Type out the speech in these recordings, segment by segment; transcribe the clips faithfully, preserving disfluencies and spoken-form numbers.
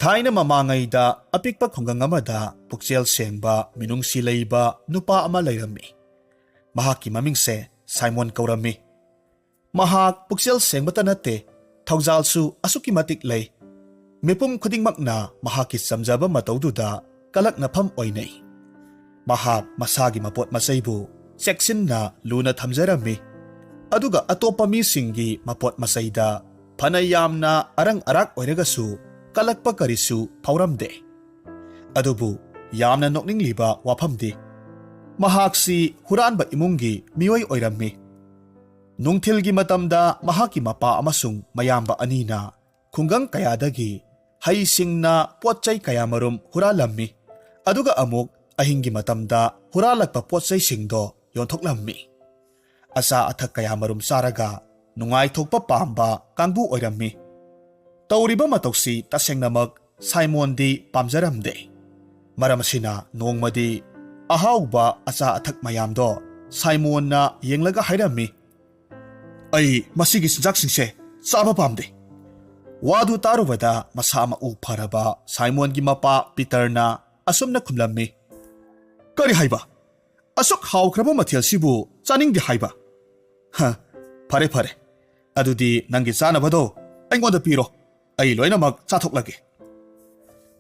ꯊꯥꯏꯅ ꯃꯃꯥꯡꯉꯩꯗ ꯑꯄꯤꯛꯄ ꯈꯨꯡꯒꯪ ꯑꯃꯗ ꯄꯨꯛꯆꯦꯜ ꯁꯦꯡꯕ, ꯃꯤꯅꯨꯡꯁꯤ ꯂꯩꯕ ꯅꯨꯄꯥ ꯑꯃ ꯂꯩꯔꯝꯃꯤ꯫ ꯃꯍꯥꯛꯀꯤ ꯃꯃꯤꯡꯁꯦ ꯁꯥꯏꯃꯣꯟ ꯀꯧꯔꯝꯃꯤ꯫ ꯃꯍꯥꯛ ꯄꯨꯛꯆꯦꯜ ꯁꯦꯡꯕꯇ ꯅꯠꯇꯦ, ꯊꯧꯖꯥꯜꯁꯨ ꯑꯁꯨꯛꯀꯤ ꯃꯇꯤꯛ ꯂꯩ꯫ ꯃꯤꯄꯨꯝ ꯈꯨꯗꯤꯡꯃꯛꯅ ꯃꯍꯥꯛꯀꯤ ꯆꯝꯖꯕ ꯃꯇꯧꯗꯨꯗ ꯀꯂꯛꯅꯐꯝ ꯑꯣꯏꯅꯩ꯫ ꯃꯍꯥꯛ ꯃꯁꯥꯒꯤ ꯃꯄꯣꯠ ꯃꯆꯩꯕꯨ ꯆꯦꯛꯁꯤꯟꯅ ꯂꯨꯅ ꯊꯝꯖꯔꯝꯃꯤ, ꯑꯗꯨꯒ ꯑꯇꯣꯞꯄ ꯃꯤꯁꯤꯡꯒꯤ ꯃꯄꯣꯠ ꯃꯆꯩꯗ ꯐꯅ ꯌꯥꯝꯅ ꯑꯔꯪ ꯑꯔꯥꯛ ꯑꯣꯏꯔꯒꯁꯨ ꯀꯂꯛꯄ ꯀꯔꯤꯁꯨ ꯐꯥꯎꯔꯝꯗꯦ꯫ ꯑꯗꯨꯕꯨ ꯌꯥꯝꯅ ꯅꯣꯛꯅꯤꯡꯂꯤꯕ ꯋꯥꯐꯝꯗꯤ, ꯃꯍꯥꯛꯁꯤ ꯍꯨꯔꯥꯟꯕ ꯏꯃꯨꯡꯒꯤ ꯃꯤꯑꯣꯏ ꯑꯣꯏꯔꯝꯃꯤ꯫ ꯅꯨꯡꯊꯤꯜꯒꯤ ꯃꯇꯝꯗ ꯃꯍꯥꯛꯀꯤ ꯃꯄꯥ ꯑꯃꯁꯨꯡ ꯃꯌꯥꯝꯕ ꯑꯅꯤꯅ ꯈꯨꯡꯒꯪ ꯀꯌꯥꯗꯒꯤ ꯍꯩꯁꯤꯡꯅ ꯄꯣꯠ ꯆꯩ ꯀꯌꯥꯃꯔꯨꯝ ꯍꯨꯔꯥꯜꯂꯝꯃꯤ, ꯑꯗꯨꯒ ꯑꯃꯨꯛ ꯑꯍꯤꯡꯒꯤ ꯃꯇꯝꯗ ꯍꯨꯔꯥꯜꯂꯛꯄ ꯄꯣꯠ ꯆꯩꯁꯤꯡꯗꯣ ꯌꯣꯟꯊꯣꯛꯂꯝꯃꯤ꯫ ꯑꯆꯥ ꯑꯊꯛ ꯀꯌꯥꯃꯔꯨꯝ ꯆꯥꯔꯒ ꯅꯨꯡꯉꯥꯏꯊꯣꯛꯄ ꯄꯥꯝꯕ ꯀꯥꯡꯕꯨ ꯑꯣꯏꯔꯝꯃꯤ꯫ ꯇꯧꯔꯤꯕ ꯃꯇꯧꯁꯤ ꯇꯁꯦꯡꯅꯃꯛ ꯁꯥꯏꯃꯣꯟꯗꯤ ꯄꯥꯝꯖꯔꯝꯗꯦ꯫ ꯃꯔꯝ ꯑꯁꯤꯅ ꯅꯣꯡꯃꯗꯤ ꯑꯍꯥꯎꯕ ꯑꯆꯥ ꯑꯊꯛ ꯃꯌꯥꯝꯗꯣ ꯁꯥꯏꯃꯣꯟꯅ ꯌꯦꯡꯂꯒ ꯍꯥꯏꯔꯝꯃꯤ, "ꯑꯩ ꯃꯁꯤꯒꯤ ꯆꯤꯟꯖꯥꯛꯁꯤꯡꯁꯦ ꯆꯥꯕ ꯄꯥꯝꯗꯦ"꯫ ꯋꯥꯗꯨ ꯇꯥꯔꯨꯕꯗ ꯃꯁꯥ ꯃꯎ ꯐꯔꯕ ꯁꯥꯏꯃꯣꯟꯒꯤ ꯃꯄꯥ ꯄꯤꯇꯔꯅ ꯑꯁꯨꯝꯅ ꯈꯨꯝꯂꯝꯃꯤ, "ꯀꯔꯤ ꯍꯥꯏꯕ? ꯑꯁꯨꯛ ꯍꯥꯎꯈ꯭ꯔꯕ ꯃꯊꯦꯜꯁꯤꯕꯨ ꯆꯥꯅꯤꯡꯗꯦ ꯍꯥꯏꯕ? ꯍ, ꯐꯔꯦ, ꯐꯔꯦ꯫ ꯑꯗꯨꯗꯤ ꯅꯪꯒꯤ ꯆꯥꯅꯕꯗꯣ ꯑꯩꯉꯣꯟꯗ ꯄꯤꯔꯣ꯫ ꯑꯩ ꯂꯣꯏꯅꯃꯛ ꯆꯥꯊꯣꯛꯂꯒꯦ"꯫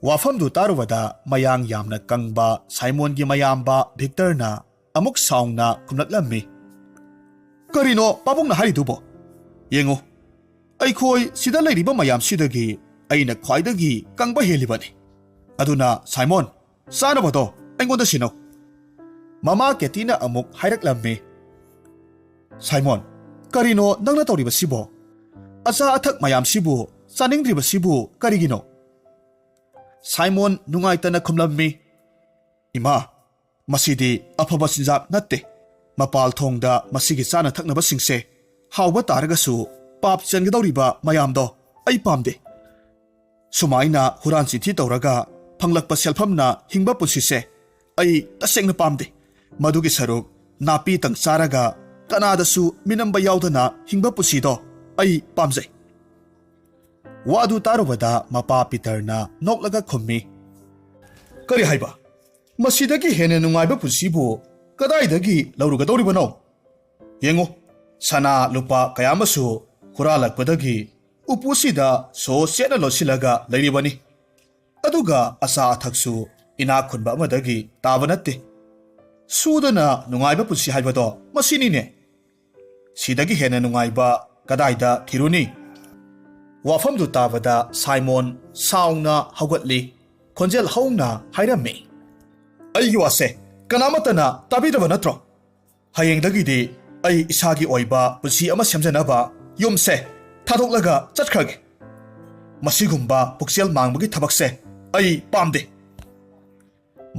ꯋꯥꯐꯝꯗꯨ ꯇꯥꯔꯨꯕꯗ ꯃꯌꯥꯡ ꯌꯥꯝꯅ ꯀꯪꯕ ꯁꯥꯏꯃꯣꯟꯒꯤ ꯃꯌꯥꯝꯕ ꯚꯤꯛꯇꯔꯅ ꯑꯃꯨꯛ ꯁꯥꯎꯅ ꯈꯨꯝꯂꯛꯂꯝꯃꯤ, "ꯀꯔꯤꯅꯣ ꯄꯥꯕꯨꯡꯅ ꯍꯥꯏꯔꯤꯗꯨꯕꯣ? ꯌꯦꯡꯉꯨ, ꯑꯩꯈꯣꯏ ꯁꯤꯗ ꯂꯩꯔꯤꯕ ꯃꯌꯥꯝꯁꯤꯗꯒꯤ ꯑꯩꯅ ꯈ꯭ꯋꯥꯏꯗꯒꯤ ꯀꯪꯕ ꯍꯦꯜꯂꯤꯕꯅꯤ꯫ ꯑꯗꯨꯅ ꯁꯥꯏꯃꯣꯟ, ꯆꯥꯅꯕꯗꯣ ꯑꯩꯉꯣꯟꯗ ꯁꯤꯟꯅꯧ"꯫ ꯃꯃꯥ ꯀꯦꯇꯤꯅ ꯑꯃꯨꯛ ꯍꯥꯏꯔꯛꯂꯝꯃꯤ, "ꯁꯥꯏꯃꯣꯟ, ꯀꯔꯤꯅꯣ ꯅꯪꯅ ꯇꯧꯔꯤꯕꯁꯤꯕꯣ? ꯑꯆꯥ ꯑꯊꯛ ꯃꯌꯥꯝꯁꯤꯕꯨ ꯆꯥꯅꯤꯡꯗ꯭ꯔꯤꯕꯁꯤꯕꯨ ꯀꯔꯤꯒꯤꯅꯣ?" ꯁꯥꯏꯃꯣꯟ ꯅꯨꯡꯉꯥꯏꯇꯅ ꯈꯨꯝꯂꯝꯃꯤ, "ꯏꯃꯥ, ꯃꯁꯤꯗꯤ ꯑꯐꯕ ꯆꯤꯟꯖꯥꯛ ꯅꯠꯇꯦ꯫ ꯃꯄꯥꯜ ꯊꯣꯡꯗ ꯃꯁꯤꯒꯤ ꯆꯥꯅ ꯊꯛꯅꯕꯁꯤꯡꯁꯦ ꯍꯥꯎꯕ ꯇꯥꯔꯒꯁꯨ ꯄꯥꯞ ꯆꯦꯟꯒꯗꯧꯔꯤꯕ ꯃꯌꯥꯝꯗꯣ ꯑꯩ ꯄꯥꯝꯗꯦ꯫ ꯁꯨꯃꯥꯏꯅ ꯍꯨꯔꯥꯟ ꯆꯤꯟꯊꯤ ꯇꯧꯔꯒ ꯐꯪꯂꯛꯄ ꯁꯦꯜꯐꯝꯅ ꯍꯤꯡꯕ ꯄꯨꯟꯁꯤꯁꯦ ꯑꯩ ꯇꯁꯦꯡꯅ ꯄꯥꯝꯗꯦ꯫ ꯃꯗꯨꯒꯤ ꯁꯔꯨꯛ ꯅꯥꯄꯤꯇꯪ ꯆꯥꯔꯒ ꯀꯅꯥꯗꯁꯨ ꯃꯤꯅꯝꯕ ꯌꯥꯎꯗꯅ ꯍꯤꯡꯕ ꯄꯨꯟꯁꯤꯗꯣ ꯑꯩ ꯄꯥꯝꯖꯩ"꯫ ꯋꯥꯗꯨ ꯇꯥꯔꯨꯕꯗ ꯃꯄꯥ ꯄꯤꯇꯔꯅ ꯅꯣꯛꯂꯒ ꯈꯨꯝꯃꯤ, "ꯀꯔꯤ ꯍꯥꯏꯕ? ꯃꯁꯤꯗꯒꯤ ꯍꯦꯟꯅ ꯅꯨꯡꯉꯥꯏꯕ ꯄꯨꯟꯁꯤꯕꯨ ꯀꯗꯥꯏꯗꯒꯤ ꯂꯧꯔꯨꯒꯗꯧꯔꯤꯕꯅꯣ? ꯌꯦꯡꯉꯨ, ꯁꯅꯥ ꯂꯨꯄꯥ ꯀꯌꯥ ꯑꯃꯁꯨ ꯍꯨꯔꯥꯜꯂꯛꯄꯗꯒꯤ ꯎꯄꯨꯁꯤꯗ ꯁꯣ ꯆꯦꯠꯅ ꯂꯣꯠꯁꯤꯜꯂꯒ ꯂꯩꯔꯤꯕꯅꯤ꯫ ꯑꯗꯨꯒ ꯑꯆꯥ ꯑꯊꯛꯁꯨ ꯏꯅꯥꯛ ꯈꯨꯟꯕ ꯑꯃꯗꯒꯤ ꯇꯥꯕ ꯅꯠꯇꯦ꯫ ꯁꯨꯗꯅ ꯅꯨꯡꯉꯥꯏꯕ ꯄꯨꯟꯁꯤ ꯍꯥꯏꯕꯗꯣ ꯃꯁꯤꯅꯤꯅꯦ꯫ ꯁꯤꯗꯒꯤ ꯍꯦꯟꯅ ꯅꯨꯡꯉꯥꯏꯕ ꯀꯗꯥꯏꯗ ꯊꯤꯔꯨꯅꯤ?" ꯋꯥꯐꯝꯗꯨ ꯇꯥꯕꯗ ꯁꯥꯏꯃꯣꯟ ꯁꯥꯎꯅ ꯍꯧꯒꯠꯂꯤ꯫ ꯈꯣꯟꯖꯦꯜ ꯍꯧꯅ ꯍꯥꯏꯔꯝꯃꯤ, "ꯑꯩꯒꯤ ꯋꯥꯁꯦ ꯀꯅꯥꯃꯠꯇꯅ ꯇꯥꯕꯤꯗꯕ ꯅꯠꯇ꯭ꯔꯣ? ꯍꯌꯦꯡꯗꯒꯤꯗꯤ ꯑꯩ ꯏꯁꯥꯒꯤ ꯑꯣꯏꯕ ꯄꯨꯟꯁꯤ ꯑꯃ ꯁꯦꯝꯖꯅꯕ ꯌꯨꯝꯁꯦ ꯊꯥꯗꯣꯛꯂꯒ ꯆꯠꯈ꯭ꯔꯒꯦ꯫ ꯃꯁꯤꯒꯨꯝꯕ ꯄꯨꯛꯆꯦꯜ ꯃꯥꯡꯕꯒꯤ ꯊꯕꯛꯁꯦ ꯑꯩ ꯄꯥꯝꯗꯦ꯫"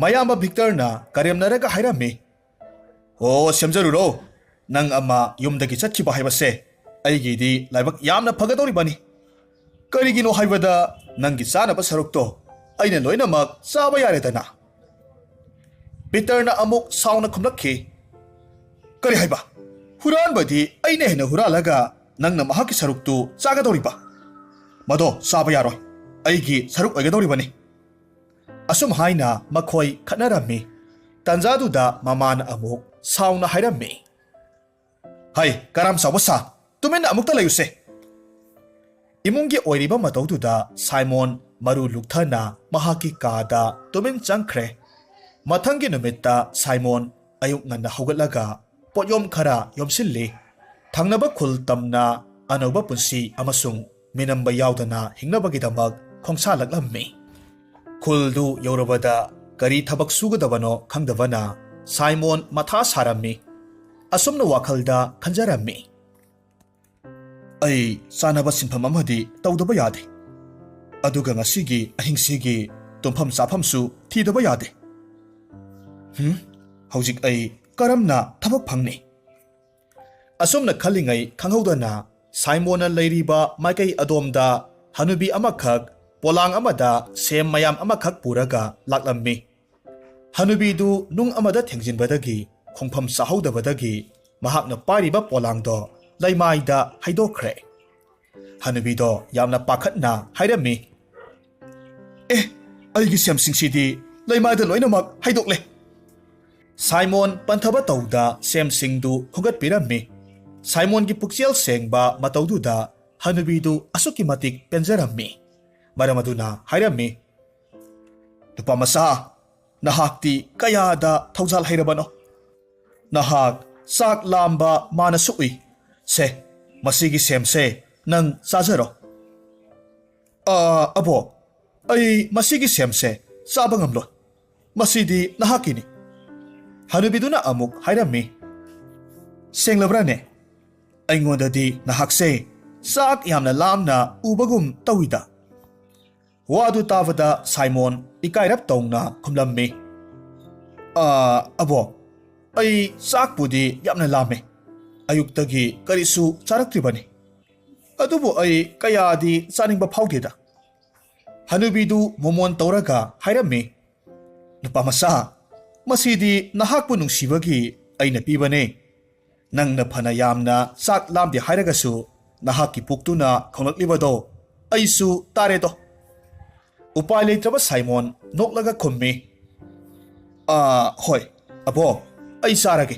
ꯃꯌꯥꯝꯕ ꯚꯤꯛꯇꯔꯅ ꯀꯔꯦꯝꯅꯔꯒ ꯍꯥꯏꯔꯝꯃꯤ, "ꯑꯣ, ꯁꯦꯝꯖꯔꯨꯔꯣ꯫ ꯅꯪ ꯑꯃ ꯌꯨꯝꯗꯒꯤ ꯆꯠꯈꯤꯕ ꯍꯥꯏꯕꯁꯦ ꯑꯩꯒꯤꯗꯤ ꯂꯥꯏꯕꯛ ꯌꯥꯝꯅ ꯐꯒꯗꯧꯔꯤꯕꯅꯤ꯫ ꯀꯔꯤꯒꯤꯅꯣ ꯍꯥꯏꯕꯗ ꯅꯪꯒꯤ ꯆꯥꯅꯕ ꯁꯔꯨꯛꯇꯣ ꯑꯩꯅ ꯂꯣꯏꯅꯃꯛ ꯆꯥꯕ ꯌꯥꯔꯦꯗꯅ꯫" ꯄꯤꯇꯔꯅ ꯑꯃꯨꯛ ꯁꯥꯎꯅ ꯈꯨꯝꯂꯛꯈꯤ, "ꯀꯔꯤ ꯍꯥꯏꯕ? ꯍꯨꯔꯥꯟꯕꯗꯤ ꯑꯩꯅ ꯍꯦꯟꯅ ꯍꯨꯔꯥꯜꯂꯒ ꯅꯪꯅ ꯃꯍꯥꯛꯀꯤ ꯁꯔꯨꯛꯇꯨ ꯆꯥꯒꯗꯧꯔꯤꯕ? ꯃꯗꯣ ꯆꯥꯕ ꯌꯥꯔꯣꯏ꯫ ꯑꯩꯒꯤ ꯁꯔꯨꯛ ꯑꯣꯏꯒꯗꯧꯔꯤꯕꯅꯤ꯫" ꯑꯁꯨꯝ ꯍꯥꯏꯅ ꯃꯈꯣꯏ ꯈꯠꯅꯔꯝꯃꯤ꯫ ꯇꯥꯟꯖꯥꯗꯨꯗ ꯃꯃꯥꯅ ꯑꯃꯨꯛ ꯁꯥꯎꯅ ꯍꯥꯏꯔꯝꯃꯤ, "ꯍꯩ, ꯀꯔꯥꯝ ꯆꯥꯎꯕ ꯁꯥ, ꯇꯨꯃꯤꯟꯅ ꯑꯃꯨꯛꯇ ꯂꯩꯌꯨꯁꯦ꯫" ꯏꯃꯨꯡꯒꯤ ꯑꯣꯏꯔꯤꯕ ꯃꯇꯧꯗꯨꯗ ꯁꯥꯏꯃꯣꯟ ꯃꯔꯨ ꯂꯨꯛꯊꯅ ꯃꯍꯥꯛꯀꯤ ꯀꯥꯗ ꯇꯨꯃꯤꯟ ꯆꯪꯈ꯭ꯔꯦ꯫ ꯃꯊꯪꯒꯤ ꯅꯨꯃꯤꯠꯇ ꯁꯥꯏꯃꯣꯟ ꯑꯌꯨꯛ ꯉꯟꯅ ꯍꯧꯒꯠꯂꯒ ꯄꯣꯠꯌꯣꯝ ꯈꯔ ꯌꯣꯝꯁꯤꯜꯂꯤ꯫ ꯊꯪꯅꯕ ꯈꯨꯜ ꯇꯝꯅ ꯑꯅꯧꯕ ꯄꯨꯟꯁꯤ ꯑꯃꯁꯨꯡ ꯃꯤꯅꯝꯕ ꯌꯥꯎꯗꯅ ꯍꯤꯡꯅꯕꯒꯤꯗꯃꯛ ꯈꯣꯡꯁꯥꯂꯛꯂꯝꯃꯤ꯫ ꯈꯨꯜꯗꯨ ꯌꯧꯔꯕꯗ ꯀꯔꯤ ꯊꯕꯛ ꯁꯨꯒꯗꯕꯅꯣ ꯈꯪꯗꯕꯅ ꯁꯥꯏꯃꯣꯟ ꯃꯊꯥ ꯁꯥꯔꯝꯃꯤ꯫ ꯑꯁꯨꯝꯅ ꯋꯥꯈꯜꯗ ꯈꯟꯖꯔꯝꯃꯤ, "ꯑꯩ ꯆꯥꯅꯕ ꯁꯤꯟꯐꯝ ꯑꯃꯗꯤ ꯇꯧꯗꯕ ꯌꯥꯗꯦ꯫ ꯑꯗꯨꯒ ꯉꯁꯤꯒꯤ ꯑꯍꯤꯡꯁꯤꯒꯤ ꯇꯨꯝꯐꯝ ꯆꯥꯐꯝꯁꯨ ꯊꯤꯗꯕ ꯌꯥꯗꯦ꯫ ꯍꯨꯝ, ꯍꯧꯖꯤꯛ ꯑꯩ ꯀꯔꯝꯅ ꯊꯕꯛ ꯐꯪꯅꯤ?" ꯑꯁꯨꯝꯅ ꯈꯜꯂꯤꯉꯩ ꯈꯪꯍꯧꯗꯅ ꯁꯥꯏꯃꯣꯟꯅ ꯂꯩꯔꯤꯕ ꯃꯥꯏꯀꯩ ꯑꯗꯣꯝꯗ ꯍꯅꯨꯕꯤ ꯑꯃꯈꯛ ꯄꯣꯂꯥꯡ ꯑꯃꯗ ꯁꯦꯝ ꯃꯌꯥꯝ ꯑꯃꯈꯛ ꯄꯨꯔꯒ ꯂꯥꯛꯂꯝꯃꯤ꯫ ꯍꯅꯨꯕꯤꯗꯨ ꯅꯨꯡ ꯑꯃꯗ ꯊꯦꯡꯖꯤꯟꯕꯗꯒꯤ ꯈꯣꯡꯐꯝ ꯆꯥꯍꯧꯗꯕꯗꯒꯤ ꯃꯍꯥꯛꯅ ꯄꯥꯏꯔꯤꯕ ꯄꯣꯂꯥꯡꯗꯣ ꯂꯩꯃꯥꯏꯗ ꯍꯩꯗꯣꯛꯈ꯭ꯔꯦ꯫ ꯍꯅꯨꯕꯤꯗꯣ ꯌꯥꯝꯅ ꯄꯥꯈꯠꯅ ꯍꯥꯏꯔꯝꯃꯤ꯫ "ꯑꯦ, ꯑꯩꯒꯤ ꯁꯦꯝꯁꯤꯡꯁꯤꯗꯤ ꯂꯩꯃꯥꯏꯗ ꯂꯣꯏꯅꯃꯛ ꯍꯩꯗꯣꯛꯂꯦ!" ꯁꯥꯏꯃꯣꯟ ꯄꯟꯊꯕ ꯇꯧꯗ ꯁꯦꯝꯁꯤꯡꯗꯨ ꯈꯣꯝꯒꯠꯄꯤꯔꯝꯃꯤ꯫ ꯁꯥꯏꯃꯣꯟꯒꯤ ꯄꯨꯛꯆꯦꯜ ꯁꯦꯡꯕ ꯃꯇꯧꯗꯨꯗ ꯍꯅꯨꯕꯤꯗꯨ ꯑꯁꯨꯛꯀꯤ ꯃꯇꯤꯛ ꯄꯦꯟꯖꯔꯝꯃꯤ꯫ ꯃꯔꯝ ꯑꯗꯨꯅ ꯍꯥꯏꯔꯝꯃꯤ, "ꯅꯨꯄꯥ ꯃꯆꯥ, ꯅꯍꯥꯛꯇꯤ ꯀꯌꯥꯗ ꯊꯧꯖꯥꯜ ꯍꯩꯔꯕꯅꯣ? ꯅꯍꯥꯛ ꯆꯥꯛ ꯂꯥꯝꯕ ꯃꯥꯅꯁꯨ ꯎꯏ꯫ ꯁꯦ, ꯃꯁꯤꯒꯤ ꯁꯦꯝꯁꯦ ꯅꯪ ꯆꯥꯖꯔꯣ꯫" "ꯑ, ꯑꯕꯣꯛ, ꯑꯩ ꯃꯁꯤꯒꯤ ꯁꯦꯝꯁꯦ ꯆꯥꯕ ꯉꯝꯂꯣꯏ꯫ ꯃꯁꯤꯗꯤ ꯅꯍꯥꯛꯀꯤꯅꯤ꯫" ꯍꯅꯨꯕꯤꯗꯨꯅ ꯑꯃꯨꯛ ꯍꯥꯏꯔꯝꯃꯤ, "ꯁꯦꯡꯂꯕ꯭ꯔꯥꯅꯦ? ꯑꯩꯉꯣꯟꯗꯗꯤ ꯅꯍꯥꯛꯁꯦ ꯆꯥꯛ ꯌꯥꯝꯅ ꯂꯥꯝꯅ ꯎꯕꯒꯨꯝ ꯇꯧꯏꯗ꯫" ꯋꯥꯗꯨ ꯇꯥꯕꯗ ꯁꯥꯏꯃꯣꯟ ꯏꯀꯥꯏꯔꯞ ꯇꯧꯅ ꯈꯨꯝꯂꯝꯃꯤ, "ꯑ, ꯑꯕꯣꯛ, ꯑꯩ ꯆꯥꯛꯄꯨꯗꯤ ꯌꯥꯝꯅ ꯂꯥꯝꯃꯦ꯫ ꯑꯌꯨꯛꯇꯒꯤ ꯀꯔꯤꯁꯨ ꯆꯥꯔꯛꯇ꯭ꯔꯤꯕꯅꯤ꯫ ꯑꯗꯨꯕꯨ ꯑꯩ ꯀꯌꯥꯗꯤ ꯆꯥꯅꯤꯡꯕ ꯐꯥꯎꯗꯦꯗ꯫" ꯍꯅꯨꯕꯤꯗꯨ ꯃꯣꯃꯣꯟ ꯇꯧꯔꯒ ꯍꯥꯏꯔꯝꯃꯤ, "ꯅꯨꯄꯥ ꯃꯆꯥ, ꯃꯁꯤꯗꯤ ꯅꯍꯥꯛꯄꯨ ꯅꯨꯡꯁꯤꯕꯒꯤ ꯑꯩꯅ ꯄꯤꯕꯅꯦ꯫ ꯅꯪꯅ ꯐꯅ ꯌꯥꯝꯅ ꯆꯥꯛ ꯂꯥꯝꯗꯦ ꯍꯥꯏꯔꯒꯁꯨ ꯅꯍꯥꯛꯀꯤ ꯄꯨꯛꯇꯨꯅ ꯈꯣꯡꯂꯛꯂꯤꯕꯗꯣ ꯑꯩꯁꯨ ꯇꯥꯔꯦꯗꯣ꯫" ꯎꯄꯥꯏ ꯂꯩꯇ꯭ꯔꯕ ꯁꯥꯏꯃꯣꯟ ꯅꯣꯛꯂꯒ ꯈꯨꯝꯃꯤ, "ꯑꯥ, ꯍꯣꯏ, ꯑꯕꯣꯛ, ꯑꯩ ꯆꯥꯔꯒꯦ꯫"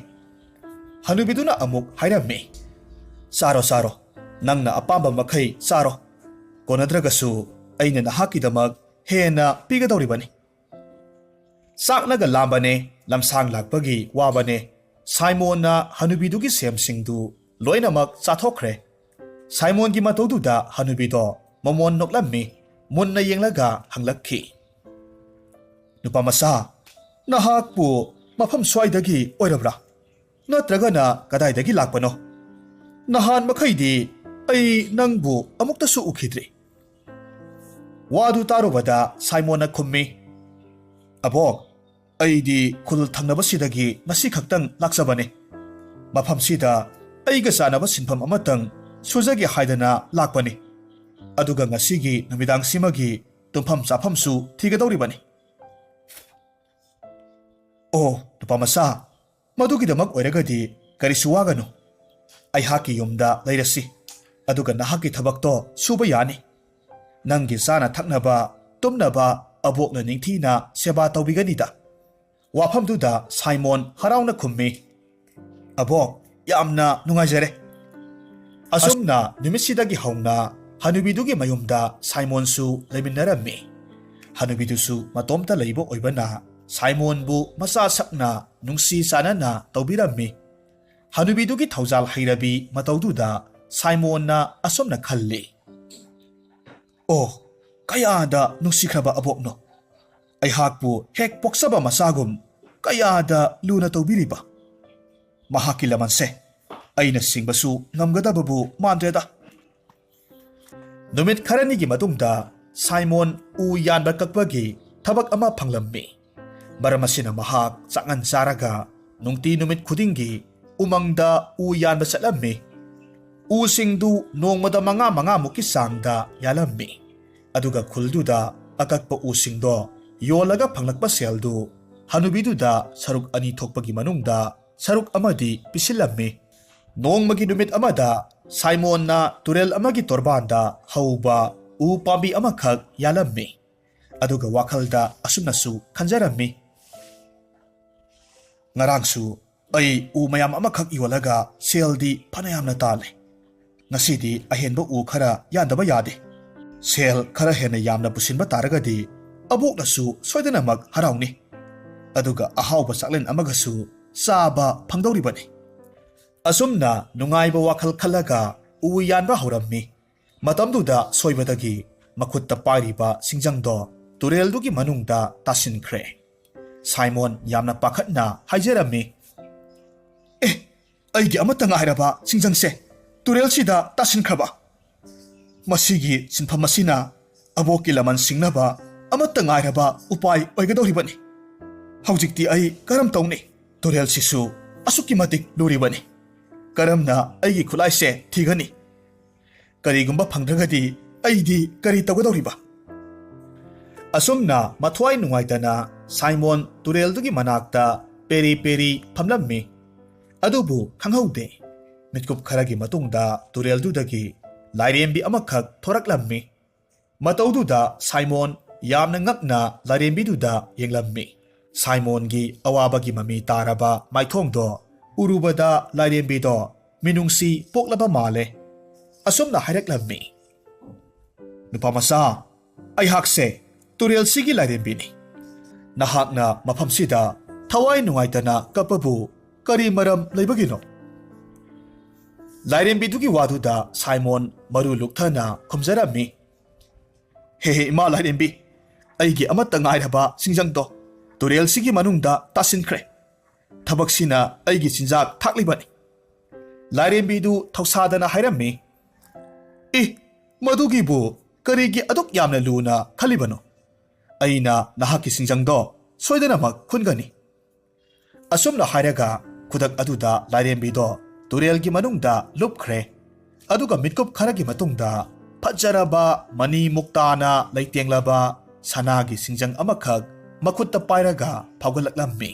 ꯍꯅꯨꯕꯤꯗꯨꯅ ꯑꯃꯨꯛ ꯍꯥꯏꯔꯝꯃꯤ, "ꯆꯥꯔꯣ, ꯆꯥꯔꯣ, ꯅꯪꯅ ꯑꯄꯥꯝꯕ ꯃꯈꯩ ꯆꯥꯔꯣ꯫ ꯀꯣꯟꯅꯗ꯭ꯔꯒꯁꯨ ꯑꯩꯅ ꯅꯍꯥꯛꯀꯤꯗꯃꯛ ꯍꯦꯟꯅ ꯄꯤꯒꯗꯧꯔꯤꯕꯅꯤ꯫" ꯆꯥꯛꯅꯒ ꯂꯥꯝꯕꯅꯦ, ꯂꯝꯁꯥꯡ ꯂꯥꯛꯄꯒꯤ ꯋꯥꯕꯅꯦ, ꯁꯥꯏꯃꯣꯟꯅ ꯍꯅꯨꯕꯤꯗꯨꯒꯤ ꯁꯦꯝꯁꯤꯡꯗꯨ ꯂꯣꯏꯅꯃꯛ ꯆꯥꯊꯣꯛꯈ꯭ꯔꯦ꯫ ꯁꯥꯏꯃꯣꯟꯒꯤ ꯃꯇꯧꯗꯨꯗ ꯍꯅꯨꯕꯤꯗꯣ ꯃꯃꯣꯟ ꯅꯣꯛꯂꯝꯃꯤ, ꯃꯨꯟꯅ ꯌꯦꯡꯂꯒ ꯍꯪꯂꯛꯈꯤ, "ꯅꯨꯄꯥ ꯃꯆꯥ, ꯅꯍꯥꯛꯄꯨ ꯃꯐꯝ ꯁ꯭ꯋꯥꯏꯗꯒꯤ ꯑꯣꯏꯔꯕ꯭ꯔꯥ? ꯅꯠꯇ꯭ꯔꯒꯅ ꯀꯗꯥꯏꯗꯒꯤ ꯂꯥꯛꯄꯅꯣ? ꯅꯍꯥꯟ ꯃꯈꯩꯗꯤ ꯑꯩ ꯅꯪꯕꯨ ꯑꯃꯨꯛꯇꯁꯨ ꯎꯈꯤꯗ꯭ꯔꯤ꯫" ꯋꯥꯗꯨ ꯇꯥꯔꯨꯕꯗ ꯁꯥꯏꯃꯣꯟꯅ ꯈꯨꯝꯃꯤ, "ꯑꯕꯣꯛ, ꯑꯩꯗꯤ ꯈꯨꯜ ꯊꯪꯅꯕꯁꯤꯗꯒꯤ ꯉꯁꯤ ꯈꯛꯇꯪ ꯂꯥꯛꯆꯕꯅꯤ꯫ ꯃꯐꯝꯁꯤꯗ ꯑꯩꯒ ꯆꯥꯅꯕ ꯁꯤꯟꯐꯝ ꯑꯃꯇꯪ ꯁꯨꯖꯒꯦ ꯍꯥꯏꯗꯅ ꯂꯥꯛꯄꯅꯤ꯫ ꯑꯗꯨꯒ ꯉꯁꯤꯒꯤ ꯅꯨꯃꯤꯗꯥꯡꯁꯤꯃꯒꯤ ꯇꯨꯝꯐꯝ ꯆꯥꯐꯝꯁꯨ ꯊꯤꯒꯗꯧꯔꯤꯕꯅꯤ꯫" "ꯑꯣ, ꯅꯨꯄꯥ ꯃꯆꯥ, ꯃꯗꯨꯒꯤꯗꯃꯛ ꯑꯣꯏꯔꯒꯗꯤ ꯀꯔꯤꯁꯨ ꯋꯥꯒꯅꯨ꯫ ꯑꯩꯍꯥꯛꯀꯤ ꯌꯨꯝꯗ ꯂꯩꯔꯁꯤ꯫ ꯑꯗꯨꯒ ꯅꯍꯥꯛꯀꯤ ꯊꯕꯛꯇꯣ ꯁꯨꯕ ꯌꯥꯅꯤ꯫ ꯅꯪꯒꯤ ꯆꯥꯅ ꯊꯛꯅꯕ, ꯇꯨꯝꯅꯕ ꯑꯕꯣꯛꯅ ꯅꯤꯡꯊꯤꯅ ꯁꯦꯕꯥ ꯇꯧꯕꯤꯒꯅꯤꯗ꯫" ꯋꯥꯐꯝꯗꯨꯗ ꯁꯥꯏꯃꯣꯟ ꯍꯔꯥꯎꯅ ꯈꯨꯝꯃꯤ, "ꯑꯕꯣꯛ, ꯌꯥꯝꯅ ꯅꯨꯡꯉꯥꯏꯖꯔꯦ꯫" ꯑꯁꯨꯝꯅ ꯅꯨꯃꯤꯠꯁꯤꯗꯒꯤ ꯍꯧꯅ ꯍꯅꯨꯕꯤꯗꯨꯒꯤ ꯃꯌꯨꯝꯗ ꯁꯥꯏꯃꯣꯟꯁꯨ ꯂꯩꯃꯤꯟꯅꯔꯝꯃꯤ꯫ ꯍꯅꯨꯕꯤꯗꯨꯁꯨ ꯃꯇꯣꯝꯇ ꯂꯩꯕ ꯑꯣꯏꯕꯅ ꯁꯥꯏꯃꯣꯟꯕꯨ ꯃꯆꯥ ꯁꯛꯅ ꯅꯨꯡꯁꯤ ꯆꯥꯟꯅꯅ ꯇꯧꯕꯤꯔꯝꯃꯤ꯫ ꯍꯅꯨꯕꯤꯗꯨꯒꯤ ꯊꯧꯖꯥꯜ ꯍꯩꯔꯕꯤ ꯃꯇꯧꯗꯨꯗ ꯁꯥꯏꯃꯣꯟꯅ ꯑꯁꯨꯝꯅ ꯈꯜꯂꯤ, "ꯑꯣ, ꯀꯌꯥꯗ ꯅꯨꯡꯁꯤꯈ꯭ꯔꯕ ꯑꯕꯣꯛꯅꯣ! ꯑꯩꯍꯥꯛꯄꯨ ꯍꯦꯛ ꯄꯣꯛꯆꯕ ꯃꯆꯥꯒꯨꯝ ꯀꯌꯥꯗ ꯂꯨꯅ ꯇꯧꯕꯤꯔꯤꯕ! ꯃꯍꯥꯛꯀꯤ ꯂꯃꯟꯁꯦ ꯑꯩꯅ ꯁꯤꯡꯕꯁꯨ ꯉꯝꯒꯗꯕꯕꯨ ꯃꯥꯟꯗ꯭ꯔꯦꯗ꯫" ꯅꯨꯃꯤꯠ ꯈꯔꯅꯤꯒꯤ ꯃꯇꯨꯡꯗ ꯁꯥꯏꯃꯣꯟ ꯎ ꯌꯥꯟꯕ ꯀꯛꯄꯒꯤ ꯊꯕꯛ ꯑꯃ ꯐꯪꯂꯝꯃꯤ꯫ ꯃꯔꯝ ꯑꯁꯤꯅ ꯃꯍꯥꯛ ꯆꯥꯛꯉꯟ ꯆꯥꯔꯒ ꯅꯨꯡꯇꯤ ꯅꯨꯃꯤꯠ ꯈꯨꯗꯤꯡꯒꯤ ꯎꯃꯪꯗ ꯎ ꯌꯥꯟꯕ ꯆꯠꯂꯝꯃꯤ꯫ ꯎꯁꯤꯡꯗꯨ ꯅꯣꯡꯃꯗ ꯃꯉꯥ ꯃꯉꯥꯃꯨꯛꯀꯤ ꯆꯥꯡꯗ ꯌꯥꯜꯂꯝꯃꯤ꯫ ꯑꯗꯨꯒ ꯈꯨꯜꯗꯨꯗ ꯑꯀꯛꯄ ꯎꯁꯤꯡꯗꯣ ꯌꯣꯜꯂꯒ ꯐꯪꯂꯛꯄ ꯁꯦꯜꯗꯨ ꯍꯅꯨꯕꯤꯗꯨꯗ ꯁꯔꯨꯛ ꯑꯅꯤ ꯊꯣꯛꯄꯒꯤ ꯃꯅꯨꯡꯗ ꯁꯔꯨꯛ ꯑꯃꯗꯤ ꯄꯤꯁꯤꯜꯂꯝꯃꯤ꯫ ꯅꯣꯡꯃꯒꯤ ꯅꯨꯃꯤꯠ ꯑꯃꯗ ꯁꯥꯏꯃꯣꯟꯅ ꯇꯨꯔꯦꯜ ꯑꯃꯒꯤ ꯇꯣꯔꯕꯥꯟꯗ ꯍꯧꯕ ꯎ ꯄꯥꯝꯕꯤ ꯑꯃꯈꯛ ꯌꯥꯜꯂꯝꯃꯤ꯫ ꯑꯗꯨꯒ ꯋꯥꯈꯜꯗ ꯑꯁꯨꯝꯅꯁꯨ ꯈꯟꯖꯔꯝꯃꯤ, "ꯉꯔꯥꯡꯁꯨ ꯑꯩ ꯎ ꯃꯌꯥꯝ ꯑꯃꯈꯛ ꯌꯣꯜꯂꯒ ꯁꯦꯜꯗꯤ ꯐꯅꯌꯥꯝꯅ ꯇꯥꯜꯂꯦ꯫ ꯉꯁꯤꯗꯤ ꯑꯍꯦꯟꯕ ꯎ ꯈꯔ ꯌꯥꯟꯗꯕ ꯌꯥꯗꯦ꯫ ꯁꯦꯜ ꯈꯔ ꯍꯦꯟꯅ ꯌꯥꯝꯅ ꯄꯨꯁꯤꯟꯕ ꯇꯥꯔꯒꯗꯤ ꯑꯕꯣꯛꯅꯁꯨ ꯁꯣꯏꯗꯅꯃꯛ ꯍꯔꯥꯎꯅꯤ꯫ ꯑꯗꯨꯒ ꯑꯍꯥꯎꯕ ꯆꯥꯛꯂꯦꯟ ꯑꯃꯒꯁꯨ ꯆꯥꯕ ꯐꯪꯗꯧꯔꯤꯕꯅꯤ꯫" ꯑꯁꯨꯝꯅ ꯅꯨꯡꯉꯥꯏꯕ ꯋꯥꯈꯜ ꯈꯜꯂꯒ ꯎ ꯌꯥꯟꯕ ꯍꯧꯔꯝꯃꯤ꯫ ꯃꯇꯝꯗꯨꯗ ꯁꯣꯏꯕꯗꯒꯤ ꯃꯈꯨꯠꯇ ꯄꯥꯏꯔꯤꯕ ꯁꯤꯡꯖꯪꯗꯣ ꯇꯨꯔꯦꯜꯗꯨꯒꯤ ꯃꯅꯨꯡꯗ ꯇꯥꯁꯤꯟꯈ꯭ꯔꯦ꯫ ꯁꯥꯏꯃꯣꯟ ꯌꯥꯝꯅ ꯄꯥꯈꯠꯅ ꯍꯥꯏꯖꯔꯝꯃꯤ, "ꯑꯦ, ꯑꯩꯒꯤ ꯑꯃꯠꯇ ꯉꯥꯏꯔꯕ ꯁꯤꯡꯖꯪꯁꯦ ꯇꯨꯔꯦꯜꯁꯤꯗ ꯇꯥꯁꯤꯟꯈ꯭ꯔꯕ! ꯃꯁꯤꯒꯤ ꯁꯤꯟꯐꯝ ꯑꯁꯤꯅ ꯑꯕꯣꯛꯀꯤ ꯂꯃꯟ ꯁꯤꯡꯅꯕ ꯑꯃꯠꯇ ꯉꯥꯏꯔꯕ ꯎꯄꯥꯏ ꯑꯣꯏꯒꯗꯧꯔꯤꯕꯅꯤ꯫ ꯍꯧꯖꯤꯛꯇꯤ ꯑꯩ ꯀꯔꯝ ꯇꯧꯅꯤ? ꯇꯨꯔꯦꯜꯁꯤꯁꯨ ꯑꯁꯨꯛꯀꯤ ꯃꯇꯤꯛ ꯂꯨꯔꯤꯕꯅꯤ꯫ ꯀꯔꯝꯅ ꯑꯩꯒꯤ ꯈꯨꯠꯂꯥꯏꯁꯦ ꯊꯤꯒꯅꯤ? ꯀꯔꯤꯒꯨꯝꯕ ꯐꯪꯗ꯭ꯔꯒꯗꯤ ꯑꯩꯗꯤ ꯀꯔꯤ ꯇꯧꯒꯗꯧꯔꯤꯕ?" ꯑꯁꯨꯝꯅ ꯃꯊ꯭ꯋꯥꯏ ꯅꯨꯡꯉꯥꯏꯇꯅ ꯁꯥꯏꯃꯣꯟ ꯇꯨꯔꯦꯜꯗꯨꯒꯤ ꯃꯅꯥꯛꯇ ꯄꯦꯔꯤ ꯄꯦꯔꯤ ꯐꯝꯂꯝꯃꯤ꯫ ꯑꯗꯨꯕꯨ ꯈꯪꯍꯧꯗꯦ꯫ ꯃꯤꯠꯀꯨꯞ ꯈꯔꯒꯤ ꯃꯇꯨꯡꯗ ꯇꯨꯔꯦꯜꯗꯨꯗꯒꯤ ꯂꯥꯏꯔꯦꯝꯕꯤ ꯑꯃꯈꯛ ꯊꯣꯔꯛꯂꯝꯃꯤ꯫ ꯃꯇꯧꯗꯨꯗ ꯁꯥꯏꯃꯣꯟ ꯌꯥꯝꯅ ꯉꯛꯅ ꯂꯥꯏꯔꯦꯝꯕꯤꯗꯨꯗ ꯌꯦꯡꯂꯝꯃꯤ꯫ ꯁꯥꯏꯃꯣꯟꯒꯤ ꯑꯋꯥꯕꯒꯤ ꯃꯃꯤ ꯇꯥꯔꯕ ꯃꯥꯏꯊꯣꯡꯗꯣ ꯎꯔꯨꯕꯗ ꯂꯥꯏꯔꯦꯝꯕꯤꯗꯣ ꯃꯤꯅꯨꯡꯁꯤ ꯄꯣꯛꯂꯕ ꯃꯥꯜꯂꯦ꯫ ꯑꯁꯨꯝꯅ ꯍꯥꯏꯔꯛꯂꯝꯃꯤ, "ꯅꯨꯄꯥ ꯃꯆꯥ, ꯑꯩꯍꯥꯛꯁꯦ ꯇꯨꯔꯦꯜꯁꯤꯒꯤ ꯂꯥꯏꯔꯦꯝꯕꯤꯅꯤ꯫ ꯅꯍꯥꯛꯅ ꯃꯐꯝꯁꯤꯗ ꯊꯋꯥꯏ ꯅꯨꯡꯉꯥꯏꯇꯅ ꯀꯞꯄꯕꯨ ꯀꯔꯤ ꯃꯔꯝ ꯂꯩꯕꯒꯤꯅꯣ?" ꯂꯥꯏꯔꯦꯝꯕꯤꯗꯨꯒꯤ ꯋꯥꯗꯨꯗ ꯁꯥꯏꯃꯣꯟ ꯃꯔꯨ ꯂꯨꯛꯊꯅ ꯈꯨꯝꯖꯔꯝꯃꯤ, "ꯍꯦ ꯍꯦ, ꯏꯃꯥ ꯂꯥꯏꯔꯦꯝꯕꯤ, ꯑꯩꯒꯤ ꯑꯃꯠꯇ ꯉꯥꯏꯔꯕ ꯁꯤꯡꯖꯪꯗꯣ ꯇꯨꯔꯦꯜꯁꯤꯒꯤ ꯃꯅꯨꯡꯗ ꯇꯥꯁꯤꯟꯈ꯭ꯔꯦ꯫ ꯊꯕꯛꯁꯤꯅ ꯑꯩꯒꯤ ꯆꯤꯟꯖꯥꯛ ꯊꯥꯛꯂꯤꯕꯅꯤ꯫" ꯂꯥꯏꯔꯦꯝꯕꯤꯗꯨ ꯊꯧꯁꯥꯗꯅ ꯍꯥꯏꯔꯝꯃꯤ, "ꯏ, ꯃꯗꯨꯒꯤꯕꯨ ꯀꯔꯤꯒꯤ ꯑꯗꯨꯛ ꯌꯥꯝꯅ ꯂꯨꯅ ꯈꯜꯂꯤꯕꯅꯣ? ꯑꯩꯅ ꯅꯍꯥꯛꯀꯤ ꯁꯤꯡꯖꯪꯗꯣ ꯁꯣꯏꯗꯅꯃꯛ ꯈꯨꯟꯒꯅꯤ꯫" ꯑꯁꯨꯝꯅ ꯍꯥꯏꯔꯒ ꯈꯨꯗꯛ ꯑꯗꯨꯗ ꯂꯥꯏꯔꯦꯝꯕꯤꯗꯣ ꯇꯨꯔꯦꯜꯒꯤ ꯃꯅꯨꯡꯗ ꯂꯨꯞꯈ꯭ꯔꯦ꯫ ꯑꯗꯨꯒ ꯃꯤꯠꯀꯨꯞ ꯈꯔꯒꯤ ꯃꯇꯨꯡꯗ ꯐꯖꯔꯕ ꯃꯅꯤ ꯃꯨꯛꯇꯥꯅ ꯂꯩꯇꯦꯡꯂꯕ ꯁꯅꯥꯒꯤ ꯁꯤꯡꯖꯪ ꯑꯃꯈꯛ ꯃꯈꯨꯠꯇ ꯄꯥꯏꯔꯒ ꯐꯥꯎꯒꯠꯂꯛꯂꯝꯃꯤ꯫